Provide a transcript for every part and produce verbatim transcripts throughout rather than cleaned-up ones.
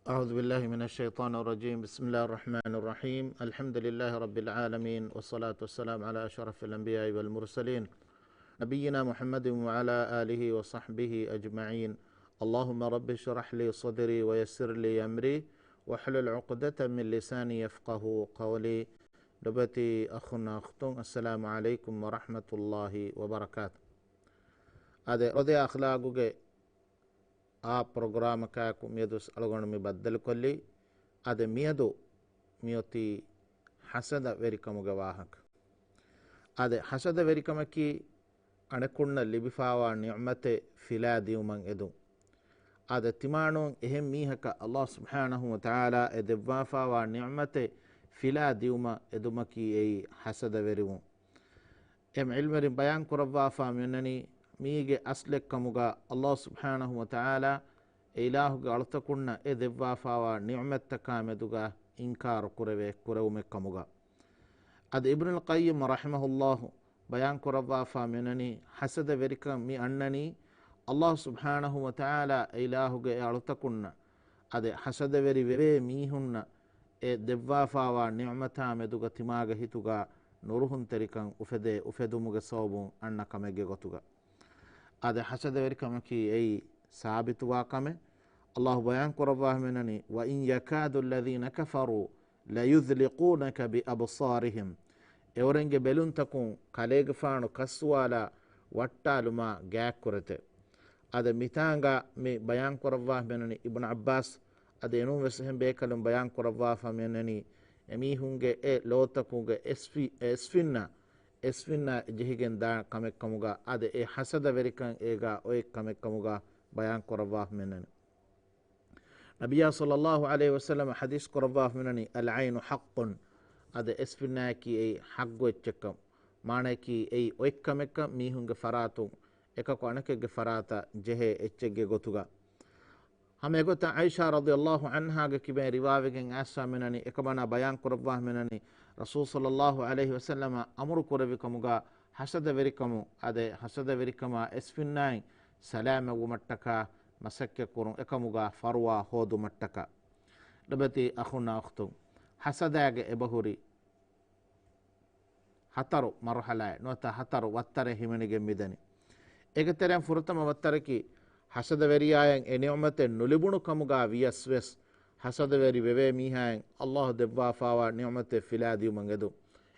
أعوذ بالله من الشيطان الرجيم. بسم الله الرحمن الرحيم. الحمد لله رب العالمين، والصلاة والسلام على أشرف الأنبياء والمرسلين، نبينا محمد وعلى آله وصحبه أجمعين. اللهم رب اشرح لي صدري ويسر لي أمري واحلل عقدة من لساني يفقهوا قولي. ލޮބުވެތި އަޚުންނާ އުޚްތުން، އައްސަލާމު ޢަލައިކުމް ވަރަޙްމަތުﷲި ވަބަރަކާތު. އާދެ، ރޮދެ އަޚްލާގުގެ އާ ޕްރޮގްރާމަކާއެކު މިއަދު އަޅުގަނޑު މި ބައްދަލުކޮށްލީ. އާދެ، މިއަދު މިއޮތީ ޙަސަދަވެރިކަމުގެ ވާހަކަ. އާދެ، ޙަސަދަވެރިކަމަކީ އަނެކުންނަށް ލިބިފާވާ ނިޢުމަތެއް ފިލާ ދިއުމަށް އެދުން. އާދެ، ތިމާނުން އެހެން މީހަކަށް ﷲ ސުބްޙާނަހޫ ވަތަޢާލާ އެ ދެއްވާފާވާ ނިޢުމަތެއް ފިލާ ދިއުމަށް އެދުމަކީ އެއީ ޙަސަދަވެރިވުން. އެމް ޢިލްމުވެރިން ބަޔާން ކުރައްވާފާ މިއޮންނަނީ، މީގެ އަސްލެއްކަމުގަ ﷲ ސުބްޙާނަހޫ ވަތަޢާލާ އެ އިލާހުގެ އަޅުތަކުންނަށް އެ ދެއްވާފާވާ ނިޢުމަތްތަކާ މެދުގަ އިންކާރު ކުރެވޭ ކުރެވުމެއްކަމުގަ. އަދި އިބްނުލް ޤައްޔިމް ރަޙިމަހުﷲ ބަޔާން ކުރައްވާފާ މިއޮންނަނީ، ޙަސަދަވެރިކަން މި އަންނަނީ ﷲ ސުބްޙާނަހޫ ވަތަޢާލާ އެ އިލާހުގެ އެ އަޅުތަކުންނަށް، އަދި ޙަސަދަވެރި ވެވޭ މީހުންނަށް އެ ދެއްވާފާވާ ނިޢުމަތާ މެދުގަ ތިމާގެ ހިތުގަ ނުރުހުންތެރިކަން އުފެދޭ އުފެދުމުގެ ސަބަބުން އަންނަ ކަމެއްގެ ގޮތުގަ. އާދެ، ޙަސަދަވެރިކަމަކީ އެއީ ސާބިތުވާ ކަމެއް. ﷲ ބަޔާން ކުރައްވާ މިއޮންނަނީ، وَإِنْ يَكَادُ الَّذِينَ كَفَرُوا لَيُزْلِقُونَكَ بِأَبْصَارِهِمْ. އެއުރެންގެ ބެލުންތަކުން ކަލޭގެފާނު ކައްސުވާލާ ވައްޓާލުމާ ގާތްކުރެތެ. އަދި މިތާނގަ މި ބަޔާން ކުރައްވާ މިއޮންނަނީ އިބްނު ޢައްބާސް، އަދި އެނޫން ވެސް އެހެން ބޭކަލުން ބަޔާން ކުރައްވާފަ މިއޮންނަނީ، އެމީހުންގެ އެ ލޯތަކުގެ އެސްފި-، އެ އެސްފިންނާ، އެސްފިންނާ ޖެހިގެން ދާ ކަމެއްކަމުގަ، އަދި އެ ޙަސަދަވެރިކަން އޭގަ އޮތް ކަމެއްކަމުގަ ބަޔާން ކުރައްވާފަ މިއޮންނަނީ. ނަބިއްޔާ ޞައްލައްލާހު ޢަލައިހި ވަސައްލަމަ ޙަދީޘް ކުރައްވާފަ މިއޮންނަނީ، العين حق، އަދި އެސްފިންނާއަކީ އެއީ ޙައްޤު އެއްޗެއްކަން، މާނައަކީ އެއީ އޮތް ކަމެއްކަން، މީހުންގެ ފަރާތުން އެކަކު އަނެކެއްގެ ފަރާތަށް ޖެހޭ އެއްޗެއްގެ ގޮތުގަ. ހަމަ އެގޮތަށް ޢާއިޝާ ރަޟިޔައްލާހު ޢަންހާގެ ކިބައިން ރިވާވެގެން އައިސްފަ މިއޮންނަނީ، އެކަމަނާ ބަޔާން ކުރައްވާފަ މިއޮންނަނީ، ރަސޫލު ޞައްލައްލާހު ޢަލައިހި ވަސައްލަމަ އަމުރު ކުރެއްވި ކަމުގަ، ޙަސަދަވެރިކަމު، އަދި ޙަސަދަވެރިކަމާ އެސްފިންނާއިން ސަލާމަތްވުމަށްޓަކާ މަސައްކަތްކުރުން، އެކަމުގަ ފަރުވާ ހޯދުމަށްޓަކާ. ލޮބުވެތި އަޚުންނާ އުޚްތުން، ޙަސަދާގެ އެބަހުރި ހަތަރު މަރުޙަލާއެއް ނުވަތަ ހަތަރު ވައްތަރެއް ހިމެނިގެން މިދަނީ. އޭގެ ތެރެއިން ފުރަތަމަ ވައްތަރަކީ، ޙަސަދަވެރިޔާއަށް އެ ނިޢުމަތެއް ނުލިބުނު ކަމުގަ ވިޔަސް ވެސް، ޙަސަދަވެރި ވެވޭ މީހާއަށް ﷲ ދެއްވާފާވާ ނިޢުމަތެއް ފިލާ ދިއުމަށް އެދުން.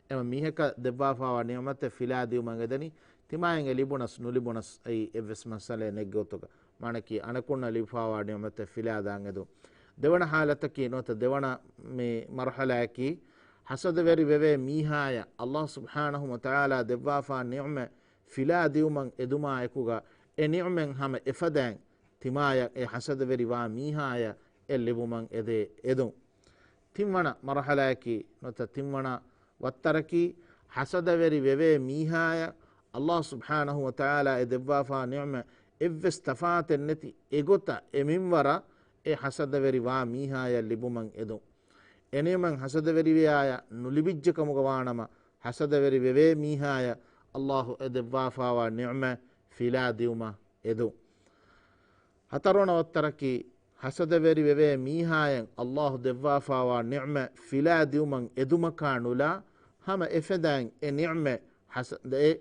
އެމަ މީހަކަށް ދެއްވާފާވާ ނިޢުމަތެއް ފިލާ ދިއުމަށް އެދަނީ، ތިމާއަށް އެ ލިބުނަސް ނުލިބުނަސް އެއީ އެއްވެސް މައްސަލައެއް ނެތް ގޮތުގަ. މާނައަކީ އަނެކުންނަށް ލިބިފާވާ ނިޢުމަތެއް ފިލާ ދާން އެދުން. ދެވަނަ ޙާލަތަކީ ނުވަތަ ދެވަނަ މި މަރުޙަލާއަކީ، ޙަސަދަވެރި ވެވޭ މީހާޔަށް ﷲ ސުބްޙާނަހޫ ވަތަޢާލާ ދެއްވާފާ ނިޢުމަތް ފިލާ ދިއުމަށް އެދުމާ އެކުގަ، އެ ނިޢުމަތް ހަމަ އެފަދައިން ތިމާޔަށް އެ ޙަސަދަވެރިވާ މީހާޔަށް އެ ލިބުމަށް އެދޭ އެދުން. ތިންވަނަ މަރުޙަލާއަކީ ނުވަތަ ތިންވަނަ ވައްތަރަކީ، ޙަސަދަވެރި ވެވޭ މީހާޔަށް ﷲ ސުބްޙާނަހޫ ވަތަޢާލާ އެ ދެއްވާފާ ނިޢުމަތް އެއްވެސް ތަފާތެއް ނެތި އެގޮތަށް އެ މިންވަރަށް އެ ޙަސަދަވެރިވާ މީހާޔަށް ލިބުމަށް އެދުން. އެ ނިޢުމަތް ޙަސަދަވެރިވެޔާޔަށް ނުލިބިއްޖެ ކަމުގަ ވާނަމަ، ޙަސަދަވެރި ވެވޭ މީހާޔަށް ﷲ އެ ދެއްވާފާވާ ނިޢުމަތް ފިލާ ދިއުމަށް އެދުން. ހަތަރުވަނަ ވައްތަރަކީ، ޙަސަދަވެރި ވެވޭ މީހާޔަށް ﷲ ދެއްވާފާވާ ނިޢުމަތް ފިލާ ދިއުމަށް އެދުމަކާ ނުލާ، ހަމަ އެފަދައިން އެ ނިޢުމަތް ޙަސަ-، އެ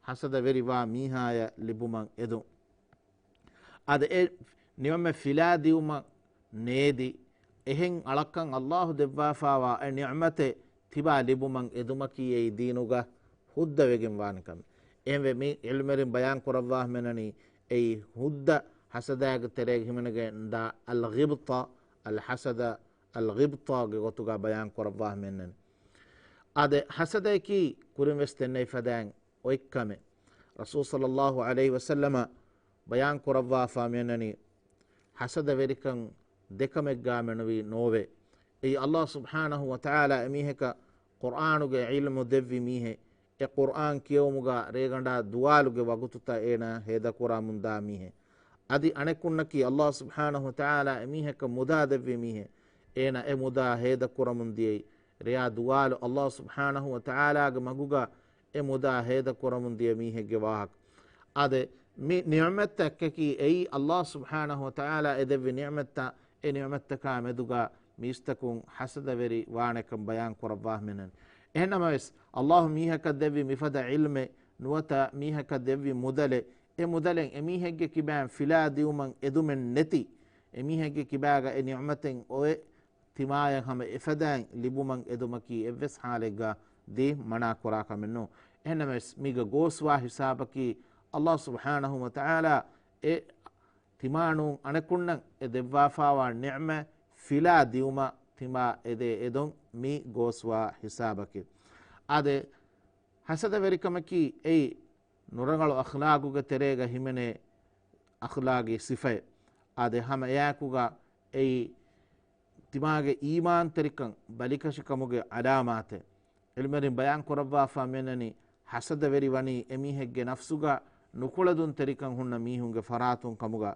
ޙަސަދަވެރިވާ މީހާޔަށް ލިބުމަށް އެދުން. އަދި އެ ނިޢުމަތް ފިލާ ދިއުމަށް ނޭދި، އެހެން އަޅަކަށް ﷲ ދެއްވާފާވާ އެ ނިޢުމަތެއް ތިބާ ލިބުމަށް އެދުމަކީ އެއީ ދީނުގަ ހުއްދަވެގެން ވާނެ ކަމެއް. އެހެންވެ، މި ޢިލްމުވެރިން ބަޔާން ކުރައްވާފަ މިއޮންނަނީ، އެއީ ހުއްދަ ޙަސަދާގެ ތެރޭގަ ހިމެނިގެން ދާ އަލްޣިބްޠާ، އަލްޙަސަދަ، އަލްޣިބްޠާގެ ގޮތުގަ ބަޔާން ކުރައްވާފަ މިއޮންނަނީ. އާދެ، ޙަސަދައަކީ ކުރިން ވެސް ދެންނެވި ފަދައިން އޮތް ކަމެއް. ރަސޫލު ޞައްލައްލާހު ޢަލައިހި ވަސައްލަމަ ބަޔާން ކުރައްވާފަ މިއޮންނަނީ، ޙަސަދަވެރިކަން ދެކަމެއްގާ މެނުވީ ނޯވޭ. އެއީ، ﷲ ސުބްޙާނަހޫ ވަތަޢާލާ އެމީހަކަށް ޤުރްއާނުގެ ޢިލްމު ދެއްވި މީހެއް، އެ ޤުރްއާން ކިޔެވުމުގާ ރޭގަނޑާ ދުވާލުގެ ވަގުތުތައް އޭނާ ހޭދަކުރަމުންދާ މީހެއް. އަދި އަނެކުންނަކީ، ﷲ ސުބްޙާނަހޫ ވަތަޢާލާ އެމީހަކަށް މުދާ ދެއްވި މީހެއް، އޭނާ އެ މުދާ ހޭދަކުރަމުން ދިޔައީ، ރެޔާ ދުވާލު ﷲ ސުބްޙާނަހޫ ވަތަޢާލާގެ މަގުގާ އެ މުދާ ހޭދަ ކުރަމުން ދިޔަ މީހެއްގެ ވާހަކަ. އާދެ، މި ނިޢުމަތްތަކަކީ އެއީ ﷲ ސުބްޙާނަހޫ ވަތަޢާލާ އެ ދެއްވި ނިޢުމަތްތައް އެ ނިޢުމަތްތަކާ މެދުގަ މީސްތަކުން ޙަސަދަވެރި ވާނެކަން ބަޔާން ކުރައްވާ މިނަން. އެހެންނަމަވެސް، ﷲ މީހަކަށް ދެއްވި މިފަދަ ޢިލްމެއް ނުވަތަ މީހަކަށް ދެއްވި މުދަލެއް، އެ މުދަލެއް އެމީހެއްގެ ކިބައިން ފިލާ ދިއުމަށް އެދުމެއް ނެތި، އެމީހެއްގެ ކިބާގަ އެ ނިޢުމަތެއް އޮވެ ތިމާޔަށް ހަމަ އެފަދައިން ލިބުމަށް އެދުމަކީ އެއްވެސް ޙާލެއްގަ ދީން މަނާ ކުރާ ކަމެއް ނޫން. އެހެންނަމަވެސް، މީގަ ގޯސްވާ ހިސާބަކީ، ﷲ ސުބްޙާނަހޫ ވަތަޢާލާ އެ ތިމާނޫން އަނެކުންނަށް އެ ދެއްވާފާވާ ނިޢުމަތް ފިލާ ދިއުމަށް ތިމާ އެދޭ އެދުން މީ ގޯސްވާ ހިސާބަކީ. އާދެ، ޙަސަދަވެރިކަމަކީ އެއީ ނުރަނގަޅު އަޚްލާގުގެ ތެރޭގަ ހިމެނޭ އަޚްލާގީ ސިފައެއް. އާދެ، ހަމަ އެއާއެކުގަ އެއީ ތިމާގެ އީމާންތެރިކަން ބަލިކަށިކަމުގެ ޢަލާމާތެއް. ޢިލްމުވެރިން ބަޔާން ކުރައްވާފާ މިއަންނަނީ، ޙަސަދަވެރި ވަނީ އެމީހެއްގެ ނަފްސުގަ ނުކުޅެދުންތެރިކަން ހުންނަ މީހުންގެ ފަރާތުން ކަމުގަ،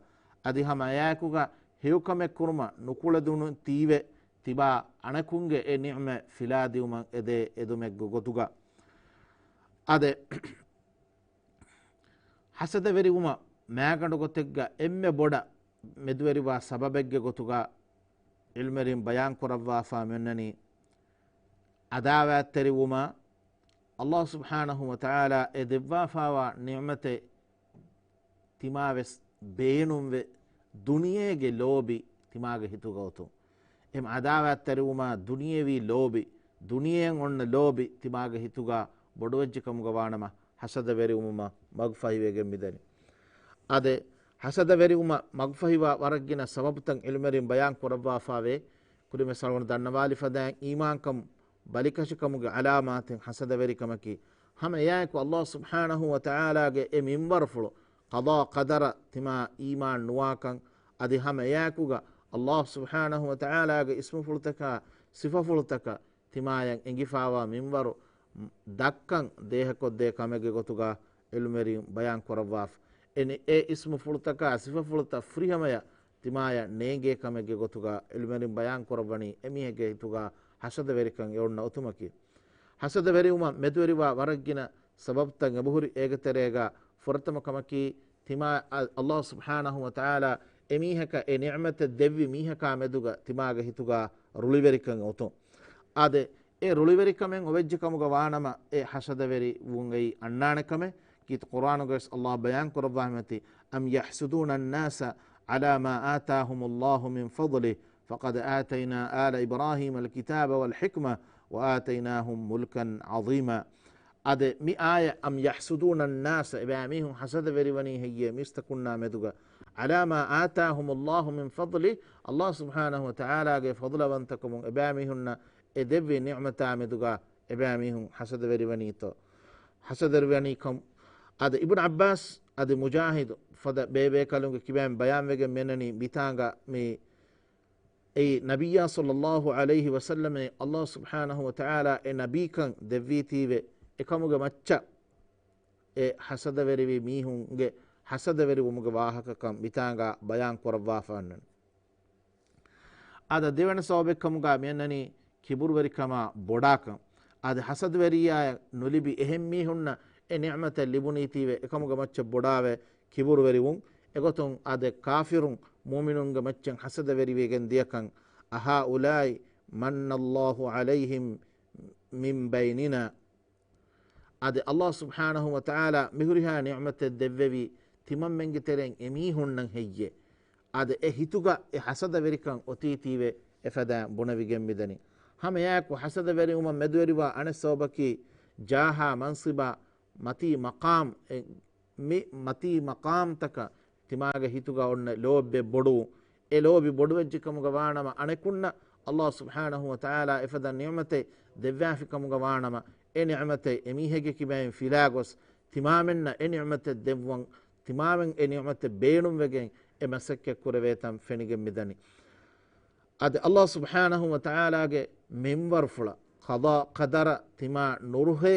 އަދި ހަމަ އެއާއެކުގަ ހެޔޮކަމެއް ކުރުމަށް ނުކުޅެދުނުތީވެ ތިބާ އަނެކުންގެ އެ ނިޢުމަތް ފިލާދިއުމަށް އެދޭ އެދުމެއްގެ ގޮތުގަ. އާދެ، ޙަސަދަވެރިވުމަށް މާގަނޑު ގޮތެއްގަ އެންމެ ބޮޑަށް މެދުވެރިވާ ސަބަބެއްގެ ގޮތުގަ ޢިލްމުވެރިން ބަޔާން ކުރައްވާފާ މިއަންނަނީ، ޢަދާވާތްތެރިވުމާ، ﷲ ސުބްޙާނަހޫ ވަތަޢާލާ އެ ދެއްވާފާވާ ނިޢުމަތެއް ތިމާވެސް ބޭނުންވެ، ދުނިޔޭގެ ލޯބި ތިމާގެ ހިތުގަ އޮތުން. އެމް ޢަދާވާތްތެރިވުމާ ދުނިޔެވީ ލޯބި، ދުނިޔެއަށް އޮންނަ ލޯބި ތިމާގެ ހިތުގަ ބޮޑުވެއްޖެ ކަމުގަ ވާނަމަ، ޙަސަދަވެރިވުމަށް މަގުފަހިވެގެން މިދަނީ. އާދެ، ޙަސަދަވެރިވުމަށް މަގުފަހިވާ ވަރަށްގިނަ ސަބަބުތައް ޢިލްމުވެރިން ބަޔާން ކުރައްވާފާވޭ. ކުރިމަ ސަޅުން ދަންނަވާލި ފަދައިން އީމާންކަން ބަލިކަށިކަމުގެ ޢަލާމާތެއް ޙަސަދަވެރިކަމަކީ. ހަމަ އެއާއެކު ﷲ ސުބްޙާނަހޫ ވަތަޢާލާގެ އެ މިންވަރުފުޅު، ޤަޟާ ޤަދަރަށް ތިމާ އީމާން ނުވާކަން، އަދި ހަމަ އެއާއެކުގަ ﷲ ސުބްޙާނަހޫ ވަތަޢާލާގެ އިސްމުފުޅުތަކާ ސިފަފުޅުތަކަށް ތިމާޔަށް އެނގިފާވާ މިންވަރު ދައްކަން ދޭހަކޮށްދޭ ކަމެއްގެ ގޮތުގަ ޢިލްމުވެރިން ބަޔާން ކުރައްވާފަ. އެ ނި-، އެ އިސްމުފުޅުތަކާ ސިފަފުޅުތައް ފުރިހަމަޔަށް ތިމާޔަށް ނޭނގޭ ކަމެއްގެ ގޮތުގަ ޢިލްމުވެރިން ބަޔާން ކުރައްވަނީ އެމީހެއްގެ ހިތުގަ ޙަސަދަވެރިކަން އެ އޮންނަ އޮތުމަކީ. ޙަސަދަވެރިވުމަށް މެދުވެރިވާ ވަރަށްގިނަ ސަބަބުތައް އެބަހުރި. އޭގެ ތެރޭގަ ފުރަތަމަ ކަމަކީ، ތިމާ އަ-، ﷲ ސުބްޙާނަހޫ ވަތަޢާލާ އެމީހަކަށް އެ ނިޢުމަތެއް ދެއްވި މީހަކާ މެދުގަ ތިމާގެ ހިތުގަ ރުޅިވެރިކަން އޮތުން. އާދެ، އެ ރުޅިވެރިކަމެއް އޮވެއްޖެ ކަމުގަ ވާނަމަ، އެ ޙަސަދަވެރިވުން އެއީ އަންނާނެ ކަމެއް. ކީރިތި ޤުރްއާނުގަވެސް ﷲ ބަޔާން ކުރައްވާ ހަމަތި، أم يحسدون الناس على ما آتاهم الله من فضله فقد آتينا آل إبراهيم الكتاب والحكمة وآتيناهم ملكا عظيما. އާދެ، މި އާޔަތް، أم يحسدون الناس، އެބައިމީހުން ޙަސަދަވެރިވަނީ ހެއްޔޭ މީސްތަކުންނާ މެދުގަ، على ما آتاهم الله من فضله، ﷲ ސުބްޙާނަހޫ ވަތަޢާލާގެ ފަޟްލުވަންތަކަމުން އެބައިމީހުންނަށް އެ ދެއްވި ނިޢުމަތާ މެދުގަ އެބައިމީހުން ޙަސަދަވެރިވަނީތޯ؟ ޙަސަދަވެރިވަނީ ކަމު. އާދެ، އިބްނު ޢައްބާސް އަދި މުޖާހިދު ފަދަ ބޭބޭކަލުންގެ ކިބައިން ބަޔާންވެގެން މިއަންނަނީ މިތާނގަ މި އެއީ ނަބިއްޔާ ޞައްލައްލާހު ޢަލައިހި ވަސައްލަމަށް ﷲ ސުބްޙާނަހޫ ވަތަޢާލާ އެ ނަބީކަން ދެއްވީތީވެ، އެކަމުގެ މައްޗަށް އެ ޙަސަދަވެރިވި މީހުންގެ ޙަސަދަވެރިވުމުގެ ވާހަކަކަން މިތާނގަ ބަޔާން ކުރައްވާފަ އަންނަން. އާދެ، ދެވަނަ ސަބަބެއްކަމުގަ މިއަންނަނީ ކިބުރުވެރިކަމާ ބޮޑާކަން. އާދެ، ޙަސަދަވެރިއްޔާއަށް ނުލިބި އެހެން މީހުންނަށް އެ ނިޢުމަތެއް ލިބުނީތީވެ، އެކަމުގެ މައްޗަށް ބޮޑާވެ ކިބުރުވެރިވުން. އެގޮތުން އާދެ، ކާފިރުން މުއުމިނުންގެ މައްޗަށް ޙަސަދަވެރިވެގެން ދިޔަކަން. أهؤلاء من الله عليهم من بيننا. އާދެ، ﷲ ސުބްޙާނަހޫ ވަތަޢާލާ މިހުރިހާ ނިޢުމަތެއް ދެއްވެވީ ތިމަންމެންގެ ތެރެއިން އެމީހުންނަށް ހެއްޔޭ؟ އާދެ، އެ ހިތުގަ އެ ޙަސަދަވެރިކަން އޮތީތީވެ އެފަދައިން ބުނެވިގެން މިދަނީ. ހަމައެއާއެކު ޙަސަދަވެރިވުމަށް މެދުވެރިވާ އަނެއް ސަބަބަކީ، ޖާހާ މަންސިބާ މަތީ މަޤާމް، އެ، މި މަތީ މަޤާމްތަކަށް ތިމާގެ ހިތުގަ އޮންނަ ލޯބި ބޮޑުވުން. އެ ލޯބި ބޮޑުވެއްޖެ ކަމުގަ ވާނަމަ، އަނެކުންނަށް ﷲ ސުބްޙާނަހޫ ވަތަޢާލާ އެފަދަ ނިޢުމަތެއް ދެއްވާފި ކަމުގަ ވާނަމަ، އެ ނިޢުމަތެއް އެމީހެއްގެ ކިބައިން ފިލާގޮސް، ތިމާމެންނަށް އެ ނިޢުމަތެއް ދެއްވަން، ތިމާމެން އެ ނިޢުމަތެއް ބޭނުންވެގެން އެ މަސައްކަތް ކުރެވޭތަން ފެނިގެން މިދަނީ. އަދި ﷲ ސުބްޙާނަހޫ ވަތަޢާލާގެ މިންވަރުފުޅަށް، ޤަޟާ ޤަދަރަށް ތިމާ ނުރުހޭ،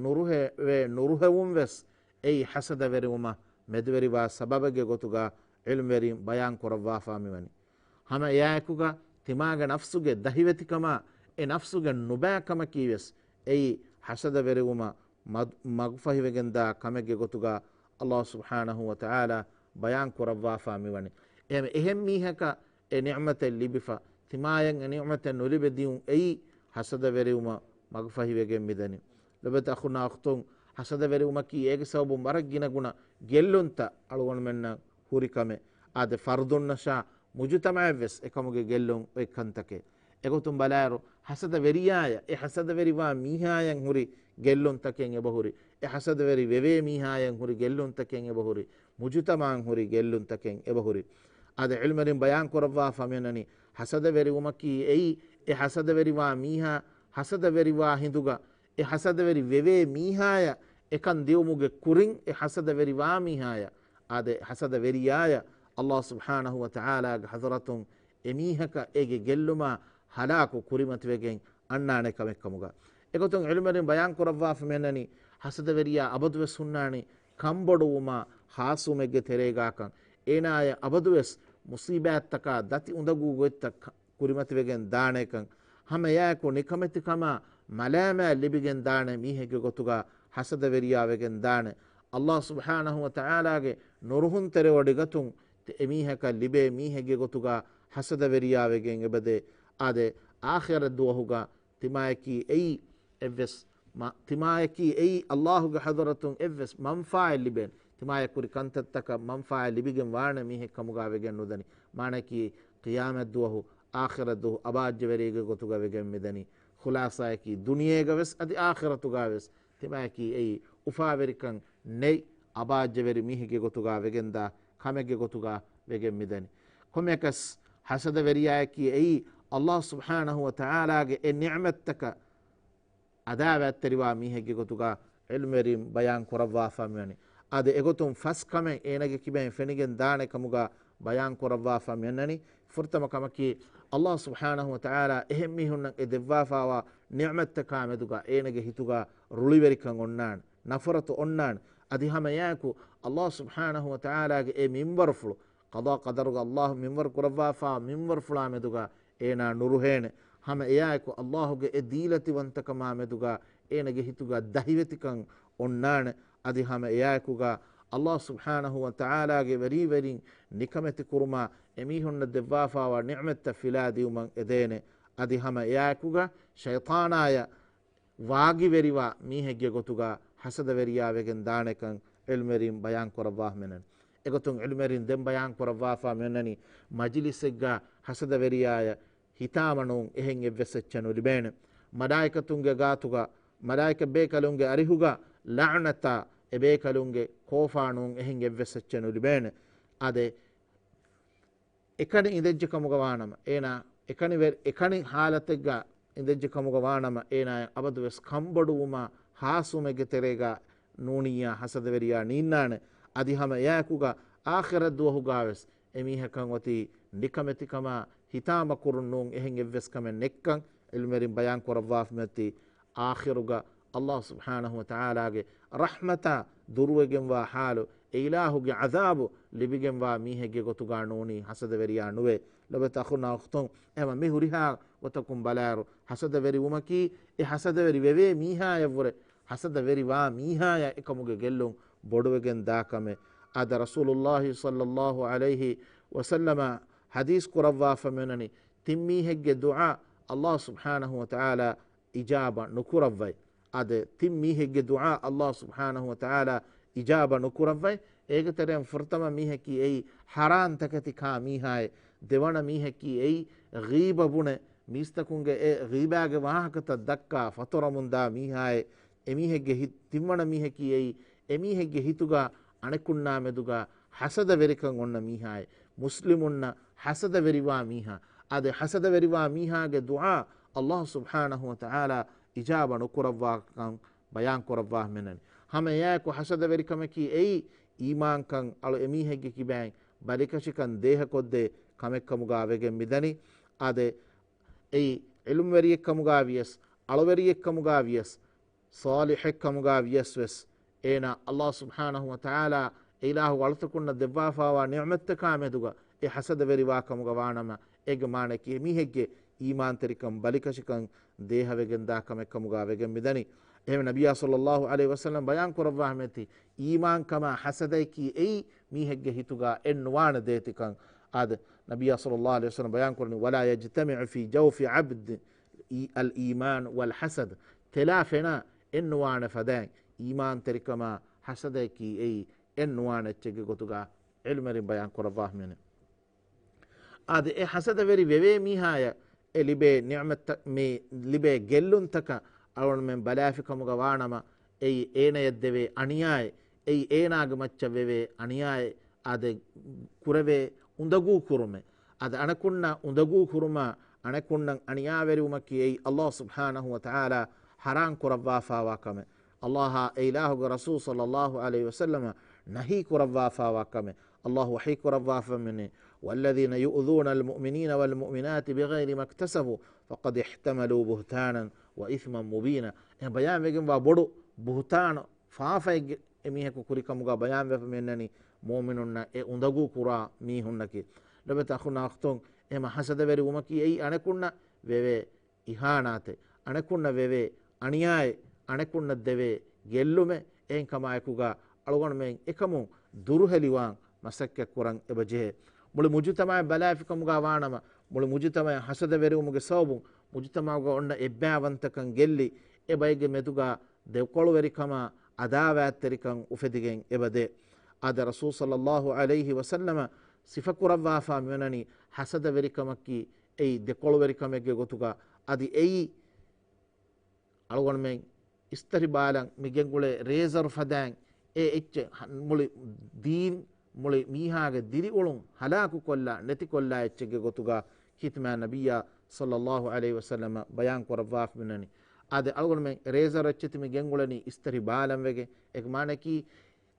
ނުރުހެވޭ، ނުރުހެވުން ވެސް އެއީ ޙަސަދަވެރިވުމަށް މެދުވެރިވާ ސަބަބެއްގެ ގޮތުގަ ޢިލްމުވެރިން ބަޔާން ކުރައްވާފާ މިވަނީ. ހަމަ އެއާއެކުގަ ތިމާގެ ނަފްސުގެ ދަހިވެތިކަމާ އެ ނަފްސުގެ ނުބައިކަމަކީ ވެސް އެއީ ޙަސަދަވެރިވުމަށް މަދު-، މަގުފަހިވެގެންދާ ކަމެއްގެ ގޮތުގަ ﷲ ސުބްޙާނަހޫ ވަތަޢާލާ ބަޔާން ކުރައްވާފާ މިވަނީ. އެހެން، އެހެން މީހަކަށް އެ ނިޢުމަތެއް ލިބިފަ، ތިމާޔަށް އެ ނިޢުމަތެއް ނުލިބެދިޔުން އެއީ ޙަސަދަވެރިވުމަށް މަގުފަހިވެގެން މިދަނީ. ލޮބެތި އަޚުންނާ އުޚްތުން، ޙަސަދަވެރިވުމަކީ އޭގެ ސަބަބުން ވަރަށް ގިނަގުނަ ގެއްލުންތައް އަޅުގަނޑުމެންނަށް ހުރި ކަމެއް. އާދެ، ފަރުދުންނަށާ މުޖުތަމަޢަށްވެސް އެކަމުގެ ގެއްލުން އޮތް ކަންތަކެއް. އެގޮތުން ބަލާއިރު، ޙަސަދަވެރިޔާޔަށް އެ ޙަސަދަވެރިވާ މީހާޔަށް ހުރި ގެއްލުންތަކެއް އެބަހުރި، އެ ޙަސަދަވެރި ވެވޭ މީހާޔަށް ހުރި ގެއްލުންތަކެއް އެބަހުރި، މުޖުތަމަޢަށް ހުރި ގެއްލުންތަކެއް އެބަހުރި. އާދެ، ޢިލްމުވެރިން ބަޔާން ކުރައްވާފަ މިއަންނަނީ، ޙަސަދަވެރިވުމަކީ އެއީ، އެ ޙަސަދަވެރިވާ މީހާ، ޙަސަދަވެރިވާ ހިނދުގަ އެ ޙަސަދަވެރި ވެވޭ މީހާޔަށް އެކަން ދިޔުމުގެ ކުރިން އެ ޙަސަދަވެރިވާ މީހާޔަށް، އާދެ، ޙަސަދަވެރިޔާޔަށް ﷲ ސުބްޙާނަހޫ ވަތަޢާލާގެ ޙަޟްރަތުން އެމީހަކަށް އޭގެ ގެއްލުމާ ހަލާކު ކުރިމަތިވެގެން އަންނާނެ ކަމެއްކަމުގަ. އެގޮތުން ޢިލްމުވެރިން ބަޔާން ކުރައްވާފަ މިއަންނަނީ، ޙަސަދަވެރިޔާ އަބަދުވެސް ހުންނާނީ ކަންބޮޑުވުމާ ހާސްވުމެއްގެ ތެރޭގާކަން. އޭނާޔަށް އަބަދުވެސް މުޞީބާތްތަކާ ދަތި އުނދަގޫ ގޮތްތައް ކުރިމަތިވެގެން ދާނޭކަން، ހަމައެއާއެކު ނިކަމެތިކަމާ މަލާމާތް ލިބިގެން ދާނެ މީހެއްގެ ގޮތުގަ ޙަސަދަވެރިޔާ ވެގެން ދާނެ. ﷲ ސުބްޙާނަހޫ ވަތަޢާލާގެ ނުރުހުން ތެރެވޮޑިގަތުން ތި-، އެމީހަކަށް ލިބޭ މީހެއްގެ ގޮތުގަ ޙަސަދަވެރިޔާ ވެގެން އެބަދޭ. އާދެ، އާޚިރަތް ދުވަހުގަ ތިމާޔަކީ އެއީ އެއްވެސް މަ-، ތިމާޔަކީ އެއީ ﷲގެ ޙަޟްރަތުން އެއްވެސް މަންފާއެއް ލިބޭނެ. ތިމާޔަށް ކުރި ކަންތައްތަކަށް މަންފާއެއް ލިބިގެން ވާނެ މީހެއް ކަމުގަ ވެގެން ނުދަނީ. މާނައަކީ ޤިޔާމަތް ދުވަހު، އާޚިރަތް ދުވަހު އަބާއްޖަވެރިއެއްގެ ގޮތުގަ ވެގެން މިދަނީ. ޚުލާޞާއަކީ ދުނިޔޭގަ ވެސް އަދި އާޚިރަތުގަ ވެސް ތިމާޔަކީ އެއީ އުފާވެރިކަން ނެތް އަބާއްޖަވެރި މީހެއްގެ ގޮތުގަ ވެގެންދާ ކަމެއްގެ ގޮތުގަ ވެގެން މިދަނީ. ކޮންމެއަކަސް ޙަސަދަވެރިޔާއަކީ އެއީ ﷲ ސުބްޙާނަހޫ ވަތަޢާލާގެ އެ ނިޢުމަތްތަކަށް އަދާވާތްތެރިވާ މީހެއްގެ ގޮތުގަ ޢިލްމުވެރިން ބަޔާން ކުރައްވާފަ މިވަނީ. އާދެ، އެގޮތުން ފަސް ކަމެއް އޭނަގެ ކިބައިން ފެނިގެން ދާނެ ކަމުގަ ބަޔާން ކުރައްވާފަ މިއަންނަނީ. ފުރަތަމަ ކަމަކީ، ﷲ ސުބްޙާނަހޫ ވަތަޢާލާ އެހެން މީހުންނަށް އެ ދެއްވާފައިވާ ނިޢުމަތްތަކާ މެދުގަ އޭނަގެ ހިތުގަ ރުޅިވެރިކަން އޮންނާނެ، ނަފްރަތު އޮންނާނެ. އަދި ހަމައެއާއެކު ﷲ ސުބްޙާނަހޫ ވަތަޢާލާގެ އެ މިންވަރުފުޅު، ޤަޟާ ޤަދަރުގަ ﷲ މިންވަރު ކުރައްވާފަ މިންވަރުފުޅާ މެދުގަ އޭނާ ނުރުހޭނެ. ހަމަ އެއާއެކު ﷲގެ އެ ދީލަތިވަންތަކަމާ މެދުގަ އޭނަގެ ހިތުގަ ދަހިވެތިކަން އޮންނާނެ. އަދި ހަމަ އެއާއެކުގަ ﷲ ސުބްޙާނަހޫ ވަތަޢާލާގެ ވެރީވެރިން ނިކަމެތި ކުރުމާ އެމީހުންނަށް ދެއްވާފައިވާ ނިޢުމަތްތައް ފިލާ ދިޔުމަށް އެދޭނެ. އަދި ހަމަ އެއާއެކުގަ ޝައިޠާނާޔަށް ވާގިވެރިވާ މީހެއްގެ ގޮތުގަ ޙަސަދަވެރިޔާ ވެގެން ދާނެކަން ޢިލްމުވެރިން ބަޔާން ކުރައްވާފަ މިއަންނަނީ. އެގޮތުން ޢިލްމުވެރިން ދެން ބަޔާން ކުރައްވާފަ މިއަންނަނީ، މަޖިލިސެއްގަ ޙަސަދަވެރިޔާޔަށް ހިތާމަ ނޫން އެހެން އެއްވެސް އެއްޗެއް ނުލިބޭނެ. މަލާއިކަތުންގެ ގާތުގަ، މަލާއިކަ ބޭކަލުންގެ އަރިހުގަ ލަޢުނަތާ އެ ބޭކަލުންގެ ކޯފާ ނޫން އެހެން އެއްވެސް އެއްޗެއް ނުލިބޭނެ. އާދެ، އެކަނި އިނދެއްޖެ ކަމުގަ ވާނަމަ، އޭނާ އެކަނި ވެ-، އެކަނި ޙާލަތެއްގަ އިނދެއްޖެ ކަމުގަ ވާނަމަ، އޭނާޔަށް އަބަދުވެސް ކަންބޮޑުވުމާ ހާސްވުމެއްގެ ތެރޭގަ ނޫނިއްޔާ ޙަސަދަވެރިޔާ ނީންނާނެ. އަދި ހަމަ އެއާއެކުގަ އާޚިރަތް ދުވަހުގަވެސް އެމީހަކަށް އޮތީ ނިކަމެތިކަމާ ހިތާމަކުރުން ނޫން އެހެން އެއްވެސް ކަމެއް ނެއްކަން ޢިލްމުވެރިން ބަޔާން ކުރައްވާފަމެއްތީ، އާޚިރުގަ ﷲ ސުބްޙާނަހޫ ވަތަޢާލާގެ ރަޙްމަތާ ދުރުވެގެންވާ ޙާލު، އެ އިލާހުގެ ޢަޛާބު ލިބިގެންވާ މީހެއްގެ ގޮތުގަ ނޫނީ ޙަސަދަވެރިޔާ ނުވޭ. ލޮބެތި އަޚުންނާ އުޚްތުން، އެހެންވީމަ މި ހުރިހާ ގޮތަކުން ބަލާއިރު، ޙަސަދަވެރިވުމަކީ އެ ޙަސަދަވެރި ވެވޭ މީހާޔަށްވުރެ ޙަސަދަވެރިވާ މީހާޔަށް އެކަމުގެ ގެއްލުން ބޮޑުވެގެން ދާ ކަމެއް. އާދެ، ރަސޫލުﷲ ޞައްލަﷲ ޢަލައިހި ވަސައްލަމަ ޙަދީޘް ކުރައްވާފަ މިއަންނަނީ، ތިން މީހެއްގެ ދުޢާ ﷲ ސުބްޙާނަހޫ ވަތަޢާލާ އިޖާބަ ނުކުރައްވައި. އާދެ، ތިން މީހެއްގެ ދުޢާ ﷲ ސުބްޙާނަހޫ ވަތަޢާލާ އިޖާބަ ނުކުރައްވައި. އޭގެ ތެރެއިން ފުރަތަމަ މީހަކީ އެއީ ޙަރާން ތަކެތި ކާ މީހާއޭ. ދެވަނަ މީހަކީ އެއީ ޣީބަ ބުނެ، މީސްތަކުންގެ އެ ޣީބާގެ ވާހަކަތައް ދައްކާ ފަތުރަމުންދާ މީހާއޭ. އެމީހެއްގެ ހި-، ތިންވަނަ މީހަކީ އެއީ، އެމީހެއްގެ ހިތުގަ އަނެކުންނާ މެދުގަ ޙަސަދަވެރިކަން އޮންނަ މީހާއޭ. މުސްލިމުންނަށް ޙަސަދަވެރިވާ މީހާ. އާދެ، ޙަސަދަވެރިވާ މީހާގެ ދުޢާ ﷲ ސުބްޙާނަހޫ ވަތަޢާލާ އިޖާބަ ނުކުރައްވާކަން ބަޔާން ކުރައްވާ މިއަންނަނީ. ހަމަ އެއާއެކު ޙަސަދަވެރިކަމަކީ އެއީ އީމާންކަން އަޅު އެމީހެއްގެ ކިބައިން ބަލިކަށިކަން ދޭހަކޮށްދޭ ކަމެއްކަމުގަ ވެގެން މިދަނީ. އާދެ، އެއީ ޢިލްމުވެރިއެއްކަމުގަ ވިޔަސް، އަޅުވެރިއެއްކަމުގަ ވިޔަސް، ޞާލިޙެއްކަމުގަ ވިޔަސް ވެސް، އޭނާ ﷲ ސުބްޙާނަހޫ ވަތަޢާލާ އެ އިލާހު އަޅުތަކުންނަށް ދެއްވާފައިވާ ނިޢުމަތްތަކާ މެދުގަ އެ ޙަސަދަވެރިވާ ކަމުގަ ވާނަމަ، އޭގެ މާނައަކީ އެމީހެއްގެ އީމާންތެރިކަން ބަލިކަށިކަން ދޭހަވެގެންދާ ކަމެއްކަމުގަ ވެގެން މިދަނީ. އެހެން ނަބިއްޔާ ޞައްލަﷲ ޢަލައިހި ވަސައްލަމް ބަޔާން ކުރައްވާ ހަމައެތި، އީމާންކަމާ ޙަސަދައަކީ އެއީ މީހެއްގެ ހިތުގަ އެއްނުވާނެ ދޭތިކަން. އާދެ، ނަބިއްޔާ ޞައްލައްލާހު ޢަލައިހި ވަސައްލަމަ ބަޔާން ކުރަނީ، "ولا يجتمع في جوف عبد الإيمان والحسد." ތެލާ ފެނާ އެއްނުވާނެ ފަދައިން އީމާންތެރިކަމާ ޙަސަދައަކީ އެއީ އެއްނުވާނެ އެއްޗެއްގެ ގޮތުގަ ޢިލްމުވެރިން ބަޔާން ކުރައްވާފަ މިއަންނަނީ. އާދެ، އެ ޙަސަދަވެރި ވެވޭ މީހާޔަށް އެ ލިބޭ ނިޢުމަތްތައް، މި ލިބޭ ގެއްލުންތަކަށް އަޅުގަނޑުމެން ބަލާފިކަމުގަ ވާނަމަ، އެއީ އޭނަޔަށް ދެވޭ އަނިޔާއެއް، އެއީ އޭނާގެ މައްޗަށް ވެވޭ އަނިޔާއެއް، އާދެ، ކުރެވޭ އުނދަގޫ ކުރުމެއް. އާދެ، އަނެކުންނަށް އުނދަގޫ ކުރުމާ، އަނެކުންނަށް އަނިޔާވެރިވުމަކީ އެއީ ﷲ ސުބްޙާނަހު ވަތަޢާލާ ޙަރާން ކުރައްވާފާވާ ކަމެއް. ﷲ އާ އެ އިލާހުގެ ރަސޫލު ޞައްލައްލާހު ޢަލައިހި ވަސައްލަމަ ނަހީ ކުރައްވާފާވާ ކަމެއް. ﷲ ވަޙީ ކުރައްވާފަ މިއަންނަނީ، "والذين يؤذون المؤمنين والمؤمنات بغير ما اكتسبوا فقد احتملوا بهتانا وإثما مبينا." އެ ބަޔާން ވެގެންވާ ބޮޑު ބުހުތާނު ފާފައެއްގެ އެމީހަކު ކުރިކަމުގަ ބަޔާންވެފަ މިއަންނަނީ، މުއުމިނުންނަށް އެ އުނދަގޫ ކުރާ މީހުންނަކީ. ލޮބުވެތި އަޚުންނާ އުޚްތުން، އެހެމަ ޙަސަދަވެރިވުމަކީ އެއީ އަނެކުންނަށް ވެވޭ އިހާނާތެއް، އަނެކުންނަށް ވެވޭ އަނިޔާއެއް، އަނެކުންނަށް ދެވޭ ގެއްލުމެއް. އެހެންކަމާ އެކުގަ އަޅުގަނޑުމެން އެކަމުން ދުރުހެލިވާން މަސައްކަތްކުރަން އެބަޖެހޭ. މުޅި މުޖުތަމަޢަށް ބަލާފިކަމުގަ ވާނަމަ، މުޅި މުޖުތަމަޢަށް ޙަސަދަވެރިވުމުގެ ސަބަބުން މުޖުތަމަޢުގަ އޮންނަ އެއްބައިވަންތަކަން ގެއްލި، އެ ބައެއްގެ މެދުގަ ދެކޮޅުވެރިކަމާ ޢަދާވާތްތެރިކަން އުފެދިގެން އެބަދޭ. އާދެ، ރަސޫލު ޞައްލައްލާހު ޢަލައިހި ވަސައްލަމަ ސިފަކުރައްވާފާ މިއޮންނަނީ ޙަސަދަވެރިކަމަކީ އެއީ ދެކޮޅުވެރިކަމެއްގެ ގޮތުގަ. އަދި އެއީ އަޅުގަނޑުމެން އިސްތަށި ބާލަން މި ގެންގުޅޭ ރޭޒަރު ފަދައިން އެ އެއްޗެއް ހަ-، މުޅި ދީން، މުޅި މީހާގެ ދިރިއުޅުން ހަލާކުކޮށްލާ، ނެތިކޮށްލާ އެއްޗެއްގެ ގޮތުގަ ޚިތްމާ ނަބިއްޔާ ޞައްލައްލާހު ޢަލައިހި ވަސައްލަމަ ބަޔާން ކުރައްވާފަ މިއޮންނަނީ. އާދެ، އަޅުގަނޑުމެން ރޭޒަރު އެއްޗެތި މި ގެންގުޅެނީ އިސްތަށި ބާލަން ވެގެން. އޭގެ މާނައަކީ،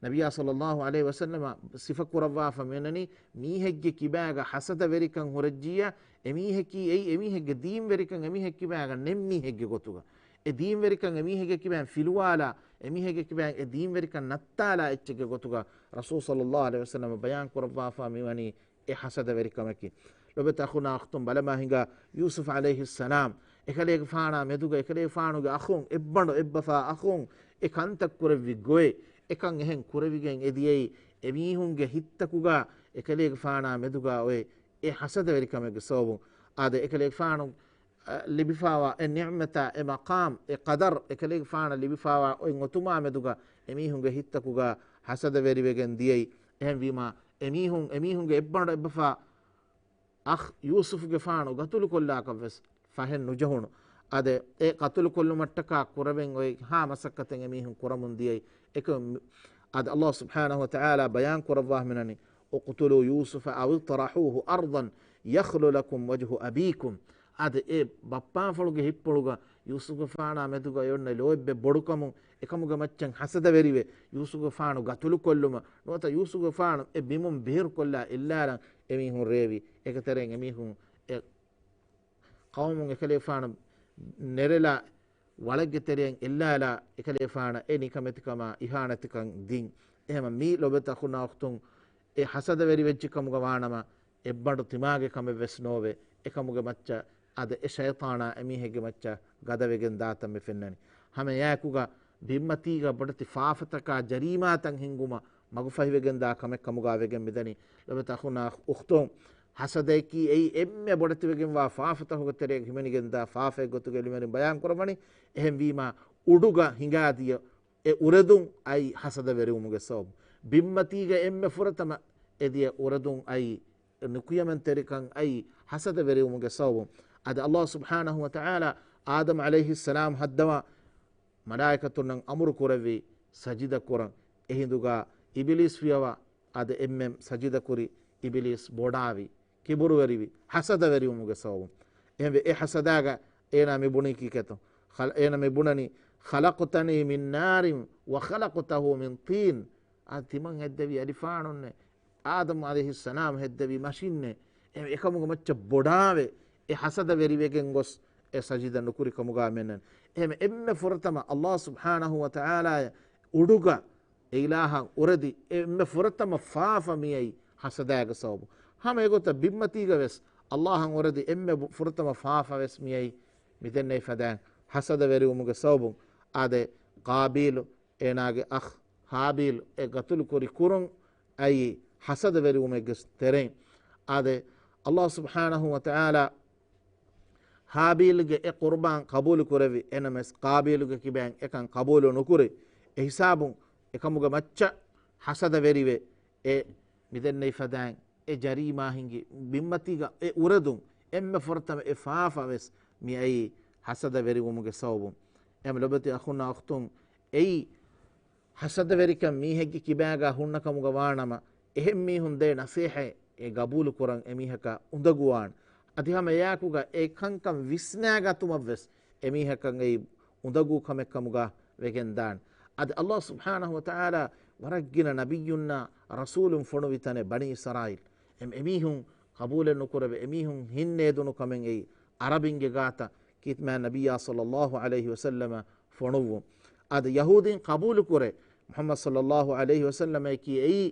ނަބިއްޔާ ޞައްލައްލާހު ޢަލައިހި ވަސައްލަމަ ސިފަކުރައްވާފަ މިއޮންނަނީ، މީހެއްގެ ކިބާގަ ޙަސަދަވެރިކަން ހުރެއްޖިއްޔާ، އެމީހަކީ އެއީ އެމީހެއްގެ ދީންވެރިކަން އެމީހެއް ކިބާގަ ނެތް މީހެއްގެ ގޮތުގަ. އެ ދީންވެރިކަން އެމީހެއްގެ ކިބާއިން ފިލުވާލާ، އެމީހެއްގެ ކިބާއިން އެ ދީންވެރިކަން ނައްތާލާ އެއްޗެއްގެ ގޮތުގަ ރަސޫލު ޞައްލައްލާހު ޢަލައިހި ވަސައްލަމަ ބަޔާން ކުރައްވާފާ މިވަނީ އެ ޙަސަދަވެރިކަމަކީ. ލޮބުވެތި އަޚުންނާ އުޚްތުން، ބަލަމާ ހިނގާ ޔޫސުފް ޢަލައިހިއްސަލާމް އެކަލޭގެފާނާ މެދުގަ އެކަލޭގެފާނުގެ އަޚުން، އެއްބަނޑު އެއްބަފާ އަޚުން އެ ކަންތައް ކުރެއްވި ގޮތް، އެކަން އެހެން ކުރެވިގެން އެދިޔައީ އެމީހުންގެ ހިތްތަކުގަ އެކަލޭގެފާނާ މެދުގަ އޮތް އެ ޙަސަދަވެރިކަމެއްގެ ސަބަބުން. އާދެ، އެކަލޭގެފާނު އަ، ލިބިފާވާ އެ ނިޢުމަތާ، އެ މަޤާމް، އެ ޤަދަރު، އެކަލޭގެފާނަށް ލިބިފާވާ އޮތް އޮތުމާ މެދުގަ އެމީހުންގެ ހިތްތަކުގަ ޙަސަދަވެރިވެގެން ދިޔައީ. އެހެންވީމާ، އެމީހުން، އެމީހުންގެ އެއްބަނޑު އެއްބަފާ އަޚް ޔޫސުފްގެފާނު ގަތުލުކޮށްލާކަށްވެސް ފަހެއް ނުޖެހުނު. އާދެ، އެ ގަތުލުކޮށްލުމަށްޓަކާ ކުރެވެން އޮތް ހާ މަސައްކަތެއް އެމީހުން ކުރަމުން ދިޔައީ. އެކަމް، އާދެ، ﷲ ސުބްޙާނަހު ވަތަޢާލާ ބަޔާން ކުރައްވާ މިނަނީ، "اقتلوا يوسف أو اطرحوه أرضا يخل لكم وجه أبيكم." އާދެ، އެ ބައްޕާފުޅުގެ ހިތްޕުޅުގަ ޔޫސުފްގެފާނާ މެދުގަ އޮންނަ ލޯތްބެއް ބޮޑުކަމުން، އެކަމުގެ މައްޗަށް ޙަސަދަވެރިވެ، ޔޫސުފްގެފާނު ގަތުލުކޮށްލުމަށް ނުވަތަ ޔޫސުފްގެފާނު އެ ބިމުން ބިހިރުކޮށްލާ އެއްލާލަން އެމީހުން ރޭވި. އޭގެ ތެރެއިން އެމީހުން އެ ޤައުމުން އެކަލޭގެފާނު ނެރެލާ، ވަޅެއްގެ ތެރެއިން އެއްލާލާ، އެކަލޭގެފާނަށް އެ ނިކަމެތިކަމާ އިހާނެތިކަން ދިން. އެހެމަ މީ ލޮބުވެތި އަޚުންނާ އުޚްތުން، އެ ޙަސަދަވެރިވެއްޖެ ކަމުގަ ވާނަމަ، އެއްބަނޑު ތިމާގެ ކަމެއްވެސް ނޯވެ. އެކަމުގެ މައްޗަށް އަދަ އެ ޝައިޠާނާ އެމީހެއްގެ މައްޗަށް ގަދަވެގެން ދާތަން މި ފެންނަނީ. ހަމަ އެއާއެކުގަ ބިންމަތީގަ ބޮޑެތި ފާފަތަކާ ޖަރީމާތައް ހިންގުމަށް މަގުފަހިވެގެންދާ ކަމެއް ކަމުގާ ވެގެން މިދަނީ. ލޮބުވެތި އަޚުންނާ އުޚްތުން، ޙަސަދައަކީ އެއީ އެންމެ ބޮޑެތިވެގެންވާ ފާފަތަކުގެ ތެރެއަށް ހިމެނިގެންދާ ފާފައެއް ގޮތުގަ ޢިލްމުވެރިން ބަޔާން ކުރައްވަނީ. އެހެންވީމާ، އުޑުގަ ހިނގާދިޔަ އެ އުރެދުން އައީ ޙަސަދަވެރިވުމުގެ ސަބަބުން. ބިންމަތީގަ އެންމެ ފުރަތަމަ އެދިޔަ އުރެދުން އައީ ނުކުޔަމަންތެރިކަން އައީ ޙަސަދަވެރިވުމުގެ ސަބަބުން. އަދި ﷲ ސުބްޙާނަހު ވަތަޢާލާ އާދަމް ޢަލައިހިއްސަލާމް ހައްދަވާ މަލާއިކަތުންނަށް އަމުރު ކުރެއްވި ސަޖިދަ ކުރަން. އެހިނދުގަ އިބިލީސް ފިޔަވާ އަދި އެންމެން ސަޖިދަ ކުރި އިބިލީސް ބޮޑާވި، ކިބުރުވެރިވި، ޙަސަދަވެރިވުމުގެ ސަބަބުން. އެހެންވެ، އެ ޙަސަދާގަ އޭނާ މި ބުނީ ކީކޭތޯ؟ ޚަލް-، އޭނާ މި ބުނަނީ، "خلقتني من نار وخلقته من طين." އާ ތިމަން ހެއްދެވީ އަލިފާނުންނޭ، އާދަމް ޢަލައިހިއްސަލާމް ހެއްދެވީ މަށިންނޭ. އެ އެކަމުގެ މައްޗަށް ބޮޑާވެ، އެ ޙަސަދަވެރިވެގެން ގޮސް އެ ސަޖިދަ ނުކުރި ކަމުގާ މެންނަން. އެހެން އެންމެ ފުރަތަމަ ﷲ ސުބްޙާނަހު ވަތަޢާލާއަށް އުޑުގަ އެ އިލާހަށް އުރެދި އެންމެ ފުރަތަމަ ފާފަ މިއައީ ޙަސަދާގެ ސަބަބު. ހަމަ އެގޮތަށް ބިންމަތީގަ ވެސް ﷲ އަށް އުރެދި އެންމެ ބު-، ފުރަތަމަ ފާފަ ވެސް މިއައީ މިދެންނެވި ފަދައިން ޙަސަދަވެރިވުމުގެ ސަބަބުން. އާދެ، ޤާބީލު އޭނާގެ އަޚް ހާބީލު އެ ގަތުލު ކުރި ކުރުން އައީ ޙަސަދަވެރިވުމެއްގެ ތެރެއިން. އާދެ، ﷲ ސުބްޙާނަހޫ ވަތަޢާލާ ހާބީލްގެ އެ ޤުރުބާން ޤަބޫލު ކުރެއްވި، އެނަމަވެސް ޤާބީލުގެ ކިބައިން އެކަން ޤަބޫލު ނުކުރި. އެ ހިސާބުން އެކަމުގެ މައްޗަށް ހަސަދަވެރިވެ، އެ މިދެންނެވި ފަދައިން އެ ޖަރީމާ ހިނގި ބިންމަތީގަ އެ އުރެދުން އެންމެ ފުރަތަމަ އެ ފާފަވެސް މިއައީ ހަސަދަވެރިވުމުގެ ސަބަބުން. އެހެން ލޮބުވެތި އަޚުންނާ އުޚްތުން، އެއީ ހަސަދަވެރިކަން މީހެއްގެ ކިބާގަ ހުންނަ ކަމުގަ ވާނަމަ، އެހެން މީހުން ދޭ ނަސޭހަތް އެ ގަބޫލު ކުރަން އެމީހަކަށް އުނދަގޫވާނެ. އަދި ހަމަ އެއާއެކުގަ އެ ކަންކަން ވިސްނާގަތުމަށްވެސް އެމީހަކަށް އެއީ އުނދަގޫ ކަމެއް ކަމުގަ ވެގެން ދާނެ. އަދި ﷲ ސުބްޙާނަހޫ ވަތަޢާލާ ވަރަށް ގިނަ ނަބިއްޔުންނާ ރަސޫލުން ފޮނުވި ތަނެއް ބަނީ އިސްރާއީލް. އެ، އެމީހުން ޤަބޫލެއް ނުކުރެވޭ، އެމީހުން ހިންނޭދުނު ކަމެއް އެއީ ޢަރަބިންގެ ގާތަށް ކީރިތި މާތް ނަބިއްޔާ ޞައްލައްލާހު ޢަލައިހި ވަސައްލަމަ ފޮނުއްވުން. އަދި ޔަހޫދީން ޤަބޫލު ކުރޭ މުޙައްމަދު ޞައްލައްލާހު ޢަލައިހި ވަސައްލަމައަކީ އެއީ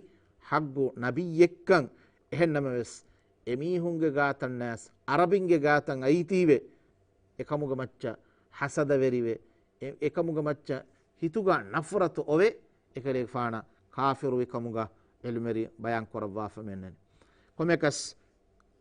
ޙައްޤު ނަބިއްޔެއްކަން. އެހެންނަމަވެސް، އެމީހުންގެ ގާތަށް ނަޔަސް ޢަރަބިންގެ ގާތަށް އައީތީވެ، އެކަމުގެ މައްޗަށް ހަސަދަވެރިވެ، އެ، އެކަމުގެ މައްޗަށް ހިތުގަ ނަފްރަތު އޮވެ، އެކަލޭގެފާނަށް ކާފިރުވި ކަމުގަ ޢިލްމުވެރިން ބަޔާން ކުރައްވާފަ މިއަންނަނީ. ކޮންމެއަކަސް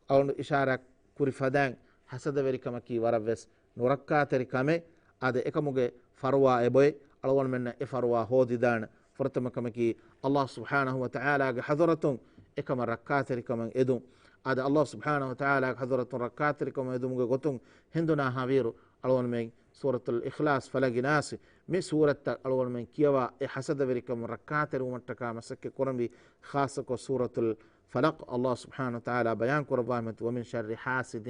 އަޅުގަނޑު އިޝާރާތް ކުރި ފަދައިން ހަސަދަވެރިކަމަކީ ވަރަށްވެސް ނުރައްކާތެރި ކަމެއް. އާދެ، އެކަމުގެ ފަރުވާ އެބޮތް، އަޅުގަނޑުމެންނަށް އެ ފަރުވާ ހޯދިދާނެ. ފުރަތަމަ ކަމަކީ، ﷲ ސުބްޙާނަހޫ ވަތަޢާލާގެ ޙަޟްރަތުން އެކަމަށް ރައްކާތެރިކަމަށް އެދުން. އާދެ، ﷲ ސުބްޙާނަހޫ ވަތަޢާލާގެ ޙަޟްރަތުން ރައްކާތެރިކަމަށް އެދުމުގެ ގޮތުން ހެނދުނާ ހާވީރު، އަޅުގަނޑުމެން ސޫރަތުލް އިޚްލާޞް، ފަލަގި ނާސް، މި ސޫރަތްތައް އަޅުގަނޑުމެން ކިޔަވާ، އެ ޙަސަދަވެރިކަމުން ރައްކާތެރިވުމަށްޓަކާ މަސައްކަތް ކުރަންވީ. ޚާއްޞަކޮށް ސޫރަތުލް ފަލަޤް، ﷲ ސުބްޙާނަހޫ ވަތަޢާލާ ބަޔާން ކުރައްވާ މެތު، "وَمِن شَرِّ حَاسِدٍ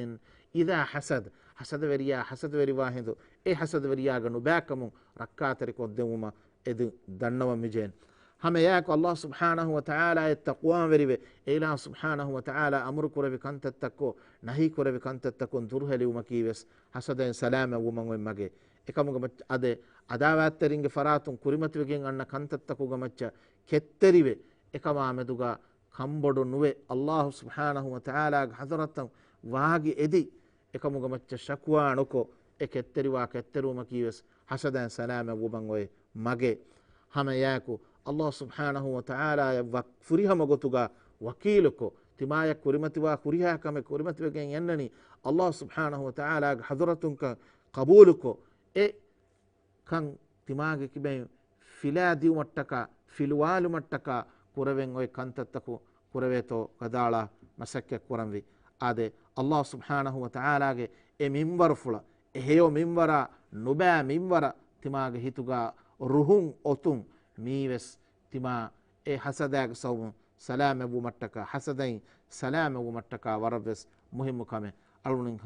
إِذَا حَسَدَ." ހަސަދަވެރިޔާ ހަސަދަވެރިވާ ހިނދު، އެ ހަސަދަވެރިޔާގެ ނުބައިކަމުން ރައްކާތެރިކޮށްދެވުމަށް އެދި ދަންނަވަން މިޖެހެން. ހަމަ އެއާއެކު ﷲ ސުބްޙާނަހޫ ވަތަޢާލާއަށް ތަޤްވާވެރިވެ، އެ އިލާހު ސުބްޙާނަހޫ ވަތަޢާލާ އަމުރު ކުރެއްވި ކަންތައްތަކުން، ނަހީ ކުރެއްވި ކަންތައްތަކުން ދުރުހެލިވުމަކީ ވެސް ހަސަދައިން ސަލާމަތް ވުމަށް އޮތް މަގެއް. އެކަމުގެ މައްޗަށް އަދެ، އަދާވާތްތެރިންގެ ފަރާތުން ކުރިމަތިވެގެން އަންނަ ކަންތައްތަކުގެ މައްޗަށް ކެތްތެރިވެ، އެކަމާ މެދުގަ ކަންބޮޑު ނުވެ، ﷲ ސުބްޙާނަހޫ ވަތަޢާލާގެ ޙަޟްރަތަށް ވާގި އެދި، އެކަމުގެ މައްޗަށް ޝަކުވާ ނުކޮށް، އެ ކެތްތެރިވާ ކެތްތެރިވުމަކީ ވެސް ހަސަދައިން ސަލާމަތް ވުމަށް އޮތް މަގެއް. ހަމަ އެއާއެކު، ﷲ ސުބްޙާނަހޫ ވަތަޢާލާއަށް ވަ-، ފުރިހަމަ ގޮތުގަ ވަކީލުކޮށް، ތިމާޔަށް ކުރިމަތިވާ ހުރިހާ ކަމެއް ކުރިމަތިވެގެން އެންނަނީ، ﷲ ސުބްޙާނަހޫ ވަތަޢާލާގެ ޙަޟްރަތުން ކަން ޤަބޫލުކޮށް، އެ ކަން ތިމާގެ ކިބައިން ފިލާ ދިއުމަށްޓަކާ، ފިލުވާލުމަށްޓަކާ ކުރެވެން އޮތް ކަންތައްތަކު ކުރެވޭތޯ ގަދައަޅާ މަސައްކަތް ކުރަންވީ. އާދެ، ﷲ ސުބްޙާނަހޫ ވަތަޢާލާގެ އެ މިންވަރުފުޅަށް، އެ ހެޔޮ މިންވަރާ، ނުބައި މިންވަރަށް ތިމާގެ ހިތުގަ ރުހުން އޮތުން، މީވެސް ތިމާ އެ ހަސަދާގެ ސަބަބުން ސަލާމަތްވުމަށްޓަކާ، ހަސަދައިން ސަލާމަތްވުމަށްޓަކާ ވަރަށްވެސް މުހިއްމު ކަމެއް. އަޅުގަނޑު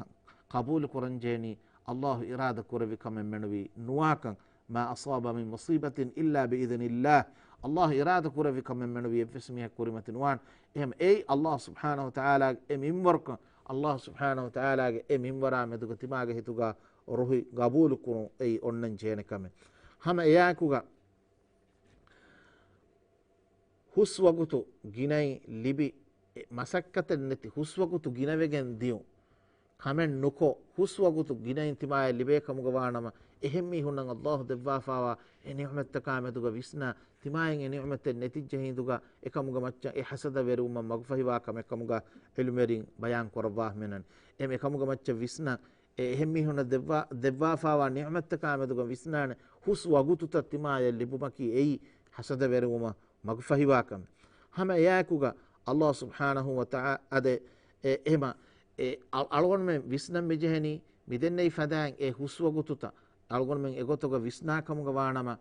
ޤަބޫލު ކުރަންޖެހެނީ، ﷲ އިރާދަ ކުރެއްވި ކަމެއް މެނުވީ ނުވާކަން. "ما أصاب من مصيبة إلا بإذن الله." ﷲ އިރާދަ ކުރެއްވި ކަމެއް މެނުވީ އެއްވެސް މީހަކު ކުރިމަތި ނުވާނެ. އެހެން އެއީ ﷲ ސުބްޙާނަހޫ ވަތަޢާލާގެ އެ މިންވަރުކަން، ﷲ ސުބްޙާނަހޫ ވަތަޢާލާގެ އެ މިންވަރާ މެދުގަ ތިމާގެ ހިތުގަ ރުހި ގަބޫލު ކުރުން އެއީ އޮންނަން ޖެހޭނެ ކަމެއް. ހަމަ އެއާއެކުގަ ހުސްވަގުތު ގިނައިން ލިބި، އެ މަސައްކަތެއް ނެތި ހުސްވަގުތު ގިނަވެގެން ދިޔުން ކަމެއް ނުކޮށް، ހުސްވަގުތު ގިނައިން ތިމާޔަށް ލިބޭ ކަމުގަ ވާނަމަ، އެހެން މީހުންނަށް ﷲ ދެއްވާފާވާ އެ ނިޢުމަތްތަކާ މެދުގަ ވިސްނާ، ތިމާއިން އެ ނިޢުމަތެއް ނެތިއްޖެ ހިނދުގަ، އެކަމުގެ މައްޗަށް އެ ހަސަދަވެރިވުމަށް މަގުފަހިވާ ކަމެއް ކަމުގަ ޢިލްމުވެރިން ބަޔާން ކުރައްވާ މިނަން. އެ، އެކަމުގެ މައްޗަށް ވިސްނާ، އެ އެހެން މީހުންނަށް ދެއްވާ، ދެއްވާފާވާ ނިޢުމަތްތަކާ މެދުގަ ވިސްނާނެ ހުސް ވަގުތުތައް ތިމާޔަށް ލިބުމަކީ އެއީ ހަސަދަވެރިވުމަށް މަގުފަހިވާ ކަމެއް. ހަމަ އެއާއެކުގަ ﷲ ސުބްޙާނަހޫ ވަތަޢާ-، އަދެ، އެ، އެހެމަ، އެ، އަ-، އަޅުގަނޑުމެން ވިސްނަން މިޖެހެނީ، މިދެންނެވި ފަދައިން އެ ހުސް ވަގުތުތައް އަޅުގަނޑުމެން އެގޮތުގަ ވިސްނާ ކަމުގަ ވާނަމަ،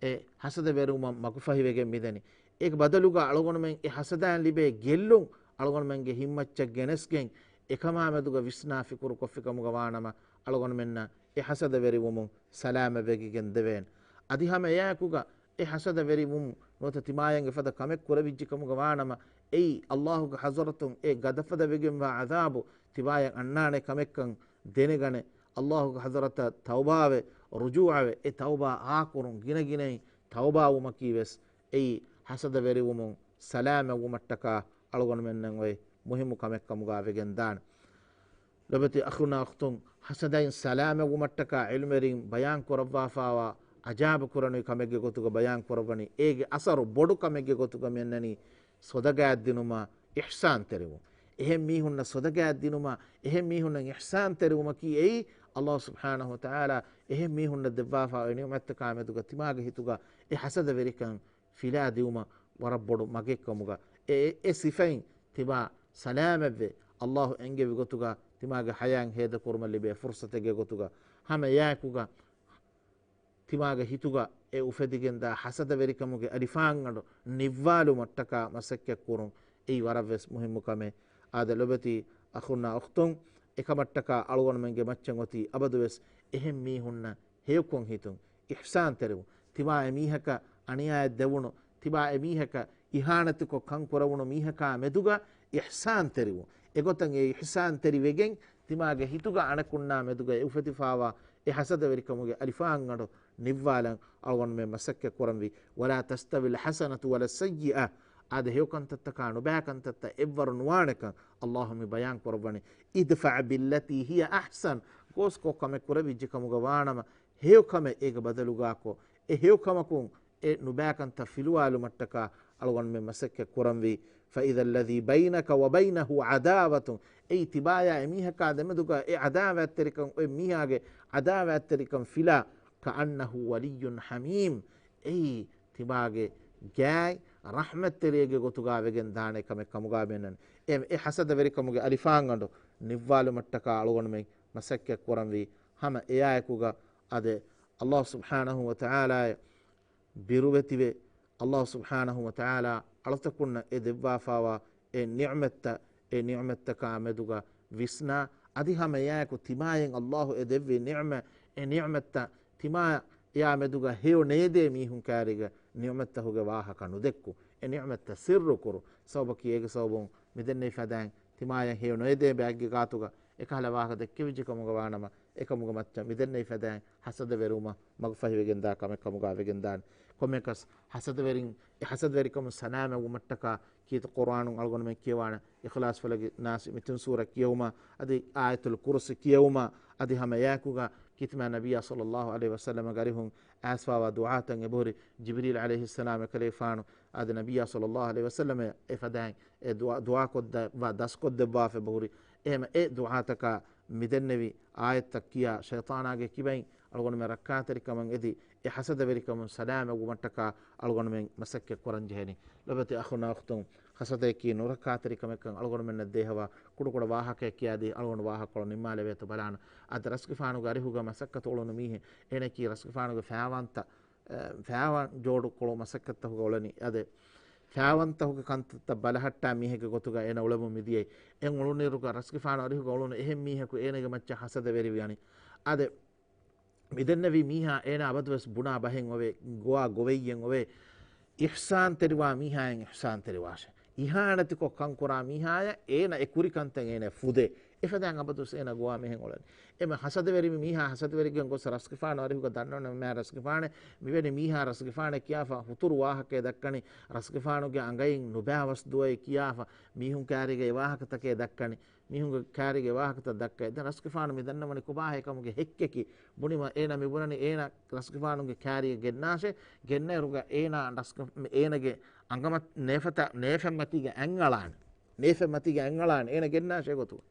އެ ހަސަދަވެރިވުމަށް މަގުފަހިވެގެން މިދަނީ. އޭގެ ބަދަލުގަ އަޅުގަނޑުމެން އެ ހަސަދައިން ލިބޭ ގެއްލުން އަޅުގަނޑުމެންގެ ހިތްމައްޗަށް ގެނެސްގެން، އެކަމާ މެދުގަ ވިސްނާ ފިކުރު ކޮށްފި ކަމުގަ ވާނަމަ، އަޅުގަނޑުމެންނަށް އެ ހަސަދަވެރިވުމުން ސަލާމަތް ވެގިގެން ދެވޭނެ. އަދި ހަމަ އެއާއެކުގަ އެ ހަސަދަވެރިވުމުން ނުވަތަ ތިމާޔަށް އެފަދަ ކަމެއް ކުރެވިއްޖެ ކަމުގަ ވާނަމަ، އެއީ ﷲ ގެ ޙަޟްރަތުން އެ ގަދަފަދަ ވެގެންވާ ޢަޛާބު ތިމާޔަށް އަންނާނެ ކަމެއްކަން ދެނެގަނެ، ﷲ ގެ ޙަޟްރަތަށް ތައުބާވެ، ރުޖޫޢަވެ، އެ ތައުބާ އާކުރުން ގިނަގިނައިން ތައުބާވުމަކީ ވެސް އެއީ ހަސަދަވެރިވުމުން ސަލާމަތްވުމަށްޓަކާ އަޅުގަނޑުމެންނަށް އޮތް މުހިއްމު ކަމެއް ކަމުގަ ވެގެން ދާނެ. ލޮބެތި އަޚުންނާ އުޚްތުން، ހަސަދައިން ސަލާމަތްވުމަށްޓަކާ ޢިލްމުވެރިން ބަޔާން ކުރައްވާފާވާ އަޖާއިބު ކުރަނިވި ކަމެއްގެ ގޮތުގަ ބަޔާން ކުރައްވަނީ، އޭގެ އަސަރު ބޮޑު ކަމެއްގެ ގޮތުގަ މިއަންނަނީ ޞަދަގާތް ދިނުމާ އިޙްސާންތެރިވުން. އެހެން މީހުންނަށް ޞަދަޤާތް ދިނުމާ، އެހެން މީހުންނަށް އިޙްސާންތެރިވުމަކީ އެއީ، ﷲ ސުބްޙާނަހޫ ވަތަޢާލާ އެހެން މީހުންނަށް ދެއްވާފާ އޮތް ނިޢުމަތްތަކާ މެދުގަ ތިމާގެ ހިތުގަ އެ ޙަސަދަވެރިކަން ފިލާ ދިއުމަށް ވަރަށް ބޮޑު މަގެއްކަމުގަ، އެ، އެ، އެ ސިފައިން ތިމާ ސަލާމަތްވެ، ﷲ އެންގެވި ގޮތުގަ ތިމާގެ ޙަޔާތް ހޭދަކުރުމަށް ލިބޭ ފުރުޞަތެއްގެ ގޮތުގަ، ހަމަ އެއާއެކުގަ ތިމާގެ ހިތުގަ އެ އުފެދިގެންދާ ޙަސަދަވެރިކަމުގެ އަލިފާންގަނޑު ނިއްވާލުމަށްޓަކާ މަސައްކަތްކުރުން އެއީ ވަރަށްވެސް މުހިއްމު ކަމެއް. އާދެ، ލޮބެތި އަޚުންނާ އުޚްތުން، އެކަމަށްޓަކާ އަޅުގަނޑުމެންގެ މައްޗަށް އޮތީ އަބަދުވެސް އެހެން މީހުންނަށް ހެޔޮކޮށް ހިތުން، އިޙްސާންތެރިވުން، ތިމާ އެމީހަކަށް އަނިޔާއެއް ދެވުނު، ތިމާ އެމީހަކަށް އިހާނެތިކޮށް ކަން ކުރެވުނު މީހަކާ މެދުގަ އިޙްސާންތެރިވުން. އެގޮތަށް އެ އިޙްސާންތެރިވެގެން ތިމާގެ ހިތުގަ އަނެކުންނާ މެދުގަ އެ އުފެދިފާވާ އެ ޙަސަދަވެރިކަމުގެ އަލިފާންގަނޑު ނިއްވާލަން އަޅުގަނޑުމެން މަސައްކަތް ކުރަންވީ. ولا تستوي الحسنة ولا السيئة. އާދެ، ހެޔޮކަންތައްތަކާ ނުބައިކަންތައްތައް އެއްވަރު ނުވާނެކަން ﷲ މި ބަޔާން ކުރައްވަނީ. ادفع بالتي هي أحسن. ގޯސްކޮށް ކަމެއް ކުރެވިއްޖެ ކަމުގަ ވާނަމަ، ހެޔޮ ކަމެއް އޭގެ ބަދަލުގާކޮށް، އެ ހެޔޮ ކަމަކުން އެ ނުބައިކަންތައް ފިލުވާލުމަށްޓަކާ އަޅުގަނޑުމެން މަސައްކަތް ކުރަންވީ. فإذا الذي بينك وبينه عداوة. އެއީ ތިބާޔާ އެމީހަކާ ދެމެދުގަ އެ ޢަދާވާތްތެރިކަން، އޮތް މީހާގެ ޢަދާވާތްތެރިކަން ފިލާ، كأنه ولي حميم. އެއީ ތިބާގެ ގާތް ރަޙްމަތްތެރިއެއްގެ ގޮތުގާ ވެގެން ދާނެ ކަމެއް ކަމުގާ ބެންނަން. އެ، އެ ޙަސަދަވެރިކަމުގެ އަލިފާންގަނޑު ނިއްވާލުމަށްޓަކާ އަޅުގަނޑުމެން މަސައްކަތް ކުރަންވީ. ހަމަ އެއާއެކުގަ އާދެ، ﷲ ސުބްޙާނަހޫ ވަތަޢާލާއަށް ބިރުވެތިވެ، ﷲ ސުބްޙާނަހޫ ވަތަޢާލާ އަޅުތަކުންނަށް އެ ދެއްވާފާވާ އެ ނިޢުމަތްތައް، އެ ނިޢުމަތްތަކާ މެދުގަ ވިސްނާ، އަދި ހަމަ އެއާއެކު ތިމާޔަށް ﷲ އެ ދެއްވި ނިޢުމަތް، އެ ނިޢުމަތްތައް ތިމާޔާ މެދުގަ ހެޔޮ ނޭދޭ މީހުން ކާރީގަ ނިޢުމަތްތަކުގެ ވާހަކަ ނުދެއްކު، އެ ނިޢުމަތްތައް ސިއްރު ކުރު. ސަބަބަކީ އޭގެ ސަބަބުން މިދެންނެވި ފަދައިން ތިމާޔަށް ހެޔޮ ނުއެދޭ ބައެއްގެ ގާތުގަ އެކަހަލަ ވާހަކަ ދެއްކެވިއްޖެ ކަމުގަ ވާނަމަ، އެކަމުގެ މައްޗަށް މިދެންނެވި ފަދައިން ހަސަދަވެރިވުމަށް މަގުފަހިވެގެންދާ ކަމެއް ކަމުގަ ވެގެންދާނެ. ކޮންމެއަކަސް ހަސަދަވެރިން، އެ ހަސަދަވެރިކަމުން ސަލާމަތްވުމަށްޓަކާ ކީރިތި ޤުރްއާނުން އަޅުގަނޑުމެން ކިޔަވާނެ، އިޚްލާޞް، ފަލަގި، ނާސް، މި ތިން ސޫރަ ކިޔެވުމާ، އަދި އާޔަތުލް ކުރުސި ކިޔެވުމާ، އަދި ހަމަ އެއާއެކުގަ ކީރިތި މާތް ނަބިއްޔާ ޞައްލައްލާހު ޢަލައިހި ވަސައްލަމަގެ އަރިހުން އައިސްފާވާ ދުޢާތައް އެބަހުރި، ޖިބްރީލް ޢަލައިހިއްސަލާމް އެކަލޭފާނު އަދި ނަބިއްޔާ ޞައްލައްލާހު ޢަލައިހި ވަސައްލަމަށް އެ ދުޢާ، ދުޢާ ކޮށްދެއްވާ، ދަސްކޮށްދެއްވާފަ އެބަހުރި. އެހެމަ އެ ދުޢާތަކާ މިދެންނެވި އާޔަތްތައް ކިޔާ، ޝައިޠާނާގެ ކިބައިން އަޅުގަނޑުމެން ރައްކާތެރިކަމަށް އެދި، އެ ހަސަދަވެރިކަމުން ސަލާމަތްވުމަށްޓަކާ އަޅުގަނޑުމެން މަސައްކަތް ކުރަންޖެހެނީ. ލޮބެތި އަޚުންނާ އުޚްތުން، ހަސަދަޔަކީ ނުރައްކާތެރިކަމެއްކަން އަޅުގަނޑުމެންނަށް ދޭހަވާ ކުޑަކުޑަ ވާހަކައެއް ކިޔާދީ، އަޅުގަނޑު ވާހަކަކޮޅު ނިންމާލެވޭތޯ ބަލާނަ. އަދި ރަސްގެފާނުގެ އަރިހުގަ މަސައްކަތު އުޅުނު މީހެއް، އޭނައަކީ ރަސްގެފާނުގެ ފައިވަންތަ، އެ، ފައިވަން ޖޯޑުކޮޅު މަސައްކަތްތަކުގަ އުޅެނީ. އަދި ފައިވަންތަކުގެ ކަންތައްތައް ބަލަހައްޓާ މީހެއްގެ ގޮތުގަ އޭނަ އުޅެމުން މިދިޔައީ. އެ އުޅުނުއިރުގަ ރަސްގެފާނު އަރިހުގަ އުޅުނު އެހެން މީހަކު އޭނަގެ މައްޗަށް ހަސަދަވެރިވި އަނި. އަދި މިދެންނެވި މީހާ އޭނާ އަބަދުވެސް ބުނާ ބަހެއް އޮވޭ، ގޮވާ ގޮވެއްޔެއް އޮވޭ. އިޙްސާންތެރިވާ މީހާއަށް އިޙްސާންތެރިވާށޭ. އިހާނެތިކޮށް ކަންކުރާ މީހާޔަށް އޭނަ އެ ކުރި ކަންތައް އޭނަ ފުދޭ. އެފަދައިން އަބަދުވެސް އޭނަ ގޮވާ މިހެން އުޅެނީ. އެމެ ހަސަދަވެރި މީހާ ހަސަދަވެރިގެން ގޮސް ރަސްގެފާނު އަރިހުގަ ދަންނަވަން މާ ރަސްގެފާނެ، މިވެނި މީހާ ރަސްގެފާނެ ކިޔާފަ ހުތުރު ވާހަކައެއް ދައްކަނީ، ރަސްގެފާނުގެ އަނގައިން ނުބާވަސް ދުވައެއް ކިޔާފަ މީހުން ކާރީގައި ވާހަކަތަކެއް ދައްކަނީ. މީހުންގެ ކާރީގެ ވާހަކަތައް ދައްކައި. ދެން ރަސްގެފާނު މި ދަންނަވަނީ ކޮބާހޭ ކަމުގެ ހެއްކެކި ބުނީމަ އޭނަ މި ބުނަނީ އޭނަ ރަސްގެފާނުގެ ކާރީގަ ގެންނާށޭ، ގެންނައިރުގަ އޭނަ ރަސްގެ-، އޭނަގެ އަނގަމަ-، ނޭފަތަ-، ނޭފެންމަތީގަ އަތްއަޅާނެ. ނޭފެންމަތީގަ އަތްއަޅާނެ. އޭނަ ގެންނާށޭ ގޮތުގަ.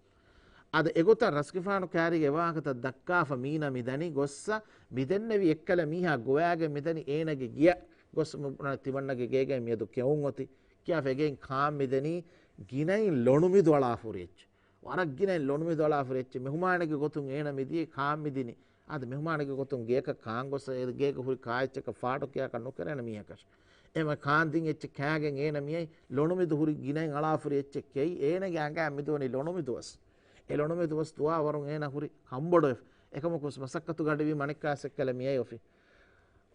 އަދި އެގޮތަށް ރަސްގެފާނު ކާރީގެ ވާހަކަތައް ދައްކާފަ މީނަ މިދަނީ ގޮއްސަ މިދެންނެވި އެއްކަލަ މީހާ ގޮވާގެން މިދަނީ އޭނަގެ ގެޔަށް ގޮސް މި ބުނަނީ ތިމަންނަގެ ގޭގައި މިއަދު ކެއުން އޮތީ. ކިޔާފަ އެގެއިން ކާން މިދަނީ ގިނައިން ލޮނުމިދު އަޅާފަ ހުރި އެއްޗެއް. ވަރަށް ގިނައިން ލޮނުމިދު އަޅާފަ ހުރި އެއްޗެއް. މެހުމާނެއްގެ ގޮތުން އޭނަ މިދިޔައީ ކާން މިދިނީ. އާދެ، މެހުމާނެއްގެ ގޮތުން ގޭކަށް ކާން ގޮސް އެ ގޭގަ ހުރި ކާ އެއްޗަކަށް ފާޑު ކިޔާކަށް ނުކެރޭނެ މީހަކަށް. އެމެ ކާން ދިން އެއްޗެއް ކާގެން އޭނަ މިއައީ ލޮނުމިދު ހުރި ގިނައިން އަޅާފަ ހުރި އެއްޗެއް ކެއި އޭނަގެ އަނގައިން މިދުވަނީ ލޮނުމިދުވަސް. އެ ލޮނުމިދުވަސް ދުވާވަރުން އޭނަ ހުރި ކަންބޮޑުވެފަ. އެކަމަކުސް މަސައްކަތު ގަޑިވީ މަނިކާސް އެއްކަލަ މިއައި އޮފީ.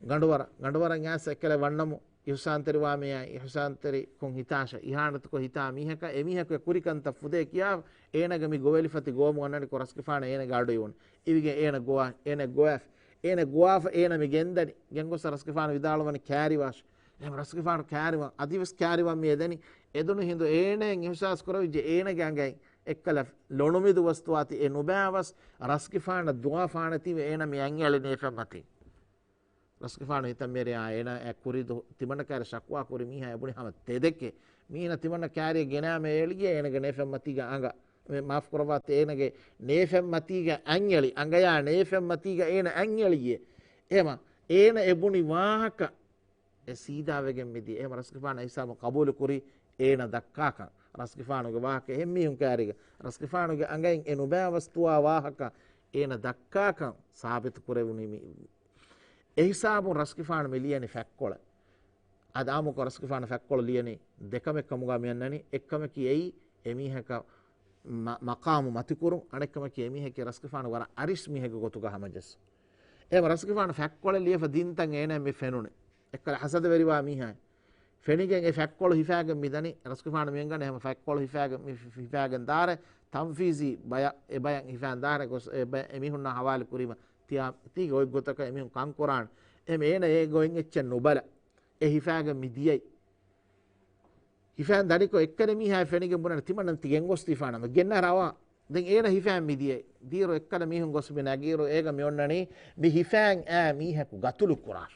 ގަނޑުވަރަށް، ގަނޑުވަރަށް އައިސް އެއްކަލަ ވަންނަމު، އިޙުސާންތެރިވާ މިއާ، އިޙުސާންތެރިކޮށް ހިތާށޭ، އިހާނެތިކޮށް ހިތާ މީހަކަށް އެމީހަކު އެ ކުރި ކަންތައް ފުދޭ ކިޔާ، އޭނަގެ މި ގޮވެލިފަތި ގޮވަމުން އަންނަނިކޮށް ރަސްގެފާނަށް އޭނަގެ އަޑު އިވުނު. އިވިގެން އޭނަ ގޮވާ، އޭނަ ގޮވާފަ، އޭނަ މި ގެންދަނީ. ގެންގޮސް ރަސްގެފާނު ވިދާޅުވަނީ ކާރިވާށޭ. އެހެން ރަސްގެފާނު ކާރިވަން، އަދިވެސް ކާރިވަން މި އެދަނީ. އެދުނު ހިނދު އޭނައަށް އިޙުސާސް ކުރެވިއްޖެ އޭނަގެ އަނގައިން އެއްކަލަ ލޮނުމިދު ވަސް ދުވާތީ އެ ނުބާވަސް ރަސްގެފާނަށް ދުވާފާނެތީވެ އޭނަ މި އަތްއެޅި ނޭފެންމަތީ. ރަސްގެފާނު ހިތަށް މިއެރި އާ އޭނާ އެ ކުރި ދު-، ތިމަންނަ ކާރި ޝަކުވާ ކުރި މީހާ އެބުނި ހަމަ ތެދެކޭ. މީނަ ތިމަންނަ ކާރިއަށް ގެނާމެ އެޅިގެ އޭނަގެ ނޭފެން މަތީގަ އަނގަ، މެ-، މާފު ކުރައްވާތި، އޭނަގެ ނޭފެން މަތީގަ އަންއެޅި، އަނގަޔާ ނޭފެން މަތީގަ އޭނަ އަންއެޅިއޭ. އެހެމަ އޭނަ އެބުނި ވާހަކަ އެ ސީދާވެގެން މިދިޔަ. އެހެމަ ރަސްގެފާނަށް ހިސާބު ޤަބޫލުކުރި އޭނަ ދައްކާކަން. ރަސްގެފާނުގެ ވާހަކަ އެހެންމީހުން ކާރިގަ ރަސްގެފާނުގެ އަނގައިން އެ ނުބައިވަސް ތުވާ ވާހަކަ އޭނަ ދައްކާކަން ސާބިތު ކުރެވުނީ މި. އެ ހިސާބުން ރަސްގެފާނު މި ލިޔަނީ ފަތްކޮޅެއް. އަދި އާއްމުކޮށް ރަސްގެފާނު ފަތްކޮޅު ލިޔަނީ ދެކަމެއް ކަމުގަ މި އަންނަނީ. އެއްކަމަކީ އެއީ އެމީހަކަށް މަ-، މަޤާމު މަތިކުރުން، އަނެއްކަމަކީ އެމީހަކީ ރަސްގެފާނު ވަރަށް އަރިސް މީހެއްގެ ގޮތުގަ ހަމަޖެއްސުން. އެހެމަ ރަސްގެފާނު ފަތްކޮޅެއް ލިޔެފަ ދިންތަން އޭނަ މި ފެނުނެ. އެއްކަލަ ހަސަދަވެރިވާ މީހާ ފެނިގެން އެ ފަތްކޮޅު ހިފާގެން މި ދަނީ. ރަސްގެފާނު މި އަންގަނީ ހަމަ ފަތްކޮޅު ހިފާގެން މި ފި-، ހިފާގެން ދާރެ ތަންފީޒީ ބަޔަށް އެ ބަޔަށް ހިފާން ދާރެ ގޮސް އެ ބަޔަށް އެމީހުންނާ ހަވާލު ކުރީމަ ތިޔާ ތީގެ އޮތް ގޮތަކަށް އެމީހުން ކަން ކުރާނެ. އެހެމަ އޭނަ އެ ގޮތް އެއްޗެއް ނުބަލަ އެ ހިފާގެން މި ދިޔައީ. ހިފާން ދަނިކޮށް އެއްކަލަ މީހާ ފެނިގެން ބުނަން ތިމަންނަ ތި ގެންގޮސްދީފާނަމަ ގެންނަ ރަވާ. ދެން އޭނަ ހިފާން މި ދިޔައީ. ދިޔައިރު އެއްކަލަ މީހުން ގޮސް މި ނަގީރު އޭގަ މި އޮންނަނީ މި ހިފާން އާ މީހަކު ގަތުލު ކުރާށް.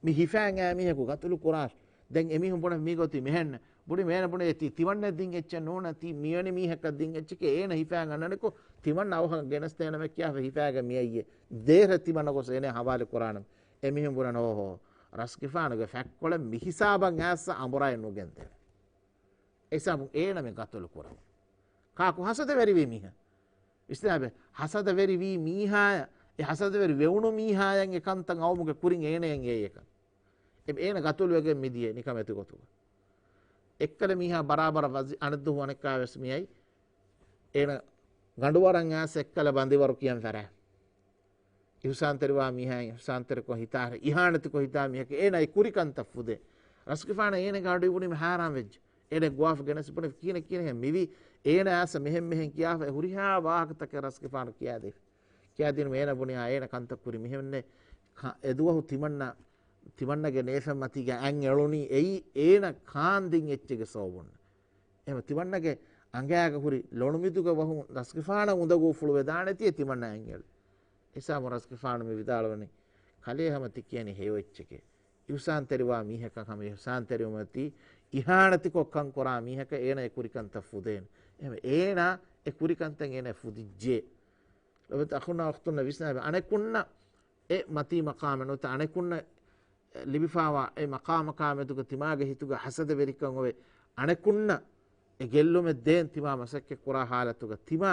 މި ހިފާން އާ މީހަކު ގަތުލު ކުރާށް. ދެން އެމީހުން ބުނަ މި ގޮތީ މިހެން. ބުނި މޭނަ ބުނެ ތި ތިމަންނަ ދިން އެއްޗެއް ނޫނަ ތި މިވެނި މީހަކަށް ދިން އެއްޗެކޭ އޭނަ ހިފާން އަންނަނިކޮ ތިމަންނަ އަވަހަށް ގެނެސްދޭނަމެ ކިޔާފަ ހިފާގެ މިއައްޔެ. ދޭހަ ތިމަންނަ ގޮސް އޭނަ ހަވާލު ކުރާނަމަ. އެމީހުން ބުނަން އޯހޯ. ރަސްގެފާނުގެ ފަތްކޮޅެއް މިހިސާބަށް އާސަ އަނބުރާއެއް ނުގެންދޭނެ. އެހިސާބުން އޭނަ މި ގަތުލު ކުރަމު. ކާކު ހަސަދަވެރިވީ މީހާ. ވިސްނާބެ، ހަސަދަވެރިވީ މީހާޔަށް، އެ ހަސަދަވެރި ވެވުނު މީހާޔަށް އެ ކަންތައް އައުމުގެ ކުރިން އޭނަޔަށް އެއީ އެކަން. އެ، އޭނަ ގަތުލުވެގެން މިދިޔަ ނިކަމެތި ގޮތުގަ. އެއްކަލަ މީހާ ބަރާބަރަށް ވަޒި-، އަނެއްދުވަހު އަނެއްކާވެސް މިއައީ. އޭނަ ގަނޑުވަރަށް އާސް އެއްކަލަ ބަނދިވަރު ކިޔަން ފަރާ. އިހުސާންތެރިވާ މީހާއިން އިހުސާންތެރިކޮށް ހިތާ، އިހާނެތިކޮށް ހިތާ މީހަކަށް އޭނާ އެ ކުރި ކަންތައް ފުދޭ. ރަސްގެފާނަށް އޭނަގެ އަޑު އިވުނީމަ ހައިރާން ވެއްޖެ. އޭނަ ގޮވާފަ ގެނެސް ބުނެ ކިހިނެއް ކިހިނެއް މިވީ. އޭނަ އާސަ މިހެން މިހެން ކިޔާފަ އެ ހުރިހާ ވާހަކަތަކެއް ރަސްގެފާނު ކިޔާދޭ. ކިޔާދިނުމަ އޭނަ ބުނި އާ އޭނަ ކަންތައް ކުރި މިހެންނޭ. ކަ-، އެދުވަހު ތިމަންނަ، ތިމަންނަގެ ނޭފެން މަތީގަ އަން އެޅުނީ އެއީ އޭނަ ކާންދިން އެއްޗެއްގެ ސަބަބުން. އެހެމަ ތިމަންނަގެ އަނގައިގަ ހުރި ލޮނުމިދުގެ ވަހުން ރަސްގެފާނަށް އުނދަގޫފުޅުވެދާނެތީ ތިމަންނަ އަންއެޅި. އެހިސާބުން ރަސްގެފާނު މި ވިދާޅުވަނީ، ކަލޭ ހަމަ ތި ކިޔަނީ ހެޔޮ އެއްޗެކޭ. އިހުސާންތެރިވާ މީހަކަށް ހަމަ އިހުސާންތެރިވުމަތީ އިހާނެތިކޮށް ކަން ކުރާ މީހަކަށް އޭނަ އެ ކުރި ކަންތައް ފުދޭނެ. އެހެމަ އޭނާ އެ ކުރި ކަންތައް އޭނަ ފުދިއްޖެ. ލޮބުވެތި އަޚުންނާ އުޚްތުންނަށް ވިސްނާބެ އަނެކުންނަށް އެ މަތީ މަޤާމެއް ނުވަތަ އަނެކުންނަށް ލިބިފާވާ އެ މަޤާމަކާ މެދުގަ ތިމާގެ ހިތުގަ ހަސަދަވެރިކަން އޮވެ، އަނެކުންނަށް އެ ގެއްލުމެއް ދޭން ތިމާ މަސައްކަތް ކުރާ ހާލަތުގަ ތިމާ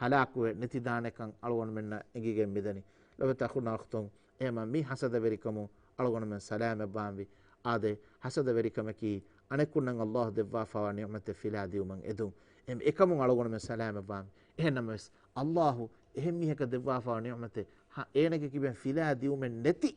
ހަލާކުވެ ނެތިދާނެކަން އަޅުގަނޑުމެންނަށް އެނގިގެން މިދަނީ. ލޮބުވެތި އަޚުންނާ އުޚްތުން، އެހެމަ މި ހަސަދަވެރިކަމުން އަޅުގަނޑުމެން ސަލާމަތްވާންވީ. އާދެ، ހަސަދަވެރިކަމަކީ އަނެކުންނަށް ﷲ ދެއްވާފާވާ ނިޢުމަތެއް ފިލާދިއުމަށް އެދުން. އެ، އެކަމުން އަޅުގަނޑުމެން ސަލާމަތްވާން. އެހެންނަމަވެސް، ﷲ އެހެން މީހަކަށް ދެއްވާފާވާ ނިޢުމަތެއް، ހަ، އޭނަގެ ކިބައިން ފިލާ ދިއުމެއް ނެތި،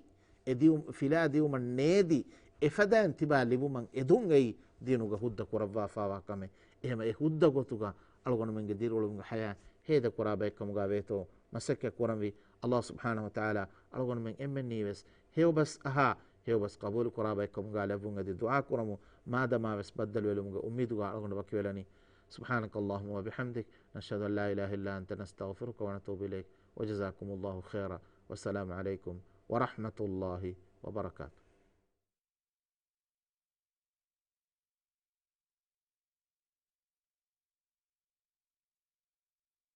އެ ދިއު-، ފިލާ ދިއުމަށް ނޭދި، އެފަދައިން ތިބާ ލިބުމަށް އެދުން އެއީ ދީނުގަ ހުއްދަ ކުރައްވާފާވާ ކަމެއް. އެހެމަ އެ ހުއްދަ ގޮތުގަ އަޅުގަނޑުމެންގެ ދިރިއުޅުމުގެ ހަޔާތް ހޭދަ ކުރާ ބައެއް ކަމުގަ ވޭތޯ މަސައްކަތް ކުރަންވީ. ﷲ ސުބްޙާނަހޫ ވަތަޢާލާ އަޅުގަނޑުމެން އެންމެންނީވެސް ހެޔޮބަސް އަހާ، ހެޔޮބަސް ޤަބޫލު ކުރާ ބައެއްކަމުގަ ލެއްވުން އެދި ދުޢާ ކުރަމު، މާދަމާވެސް ބައްދަލުވެލުމުގެ އުއްމީދުގަ އަޅުގަނޑު ވަކިވެލަނީ. سبحانك اللهم وبحمدك، نشهد أن لا إله إلا أنت، نستغفرك ونتوب إليك، وجزاكم الله خيرا، والسلام عليكم ورحمة الله وبركاته.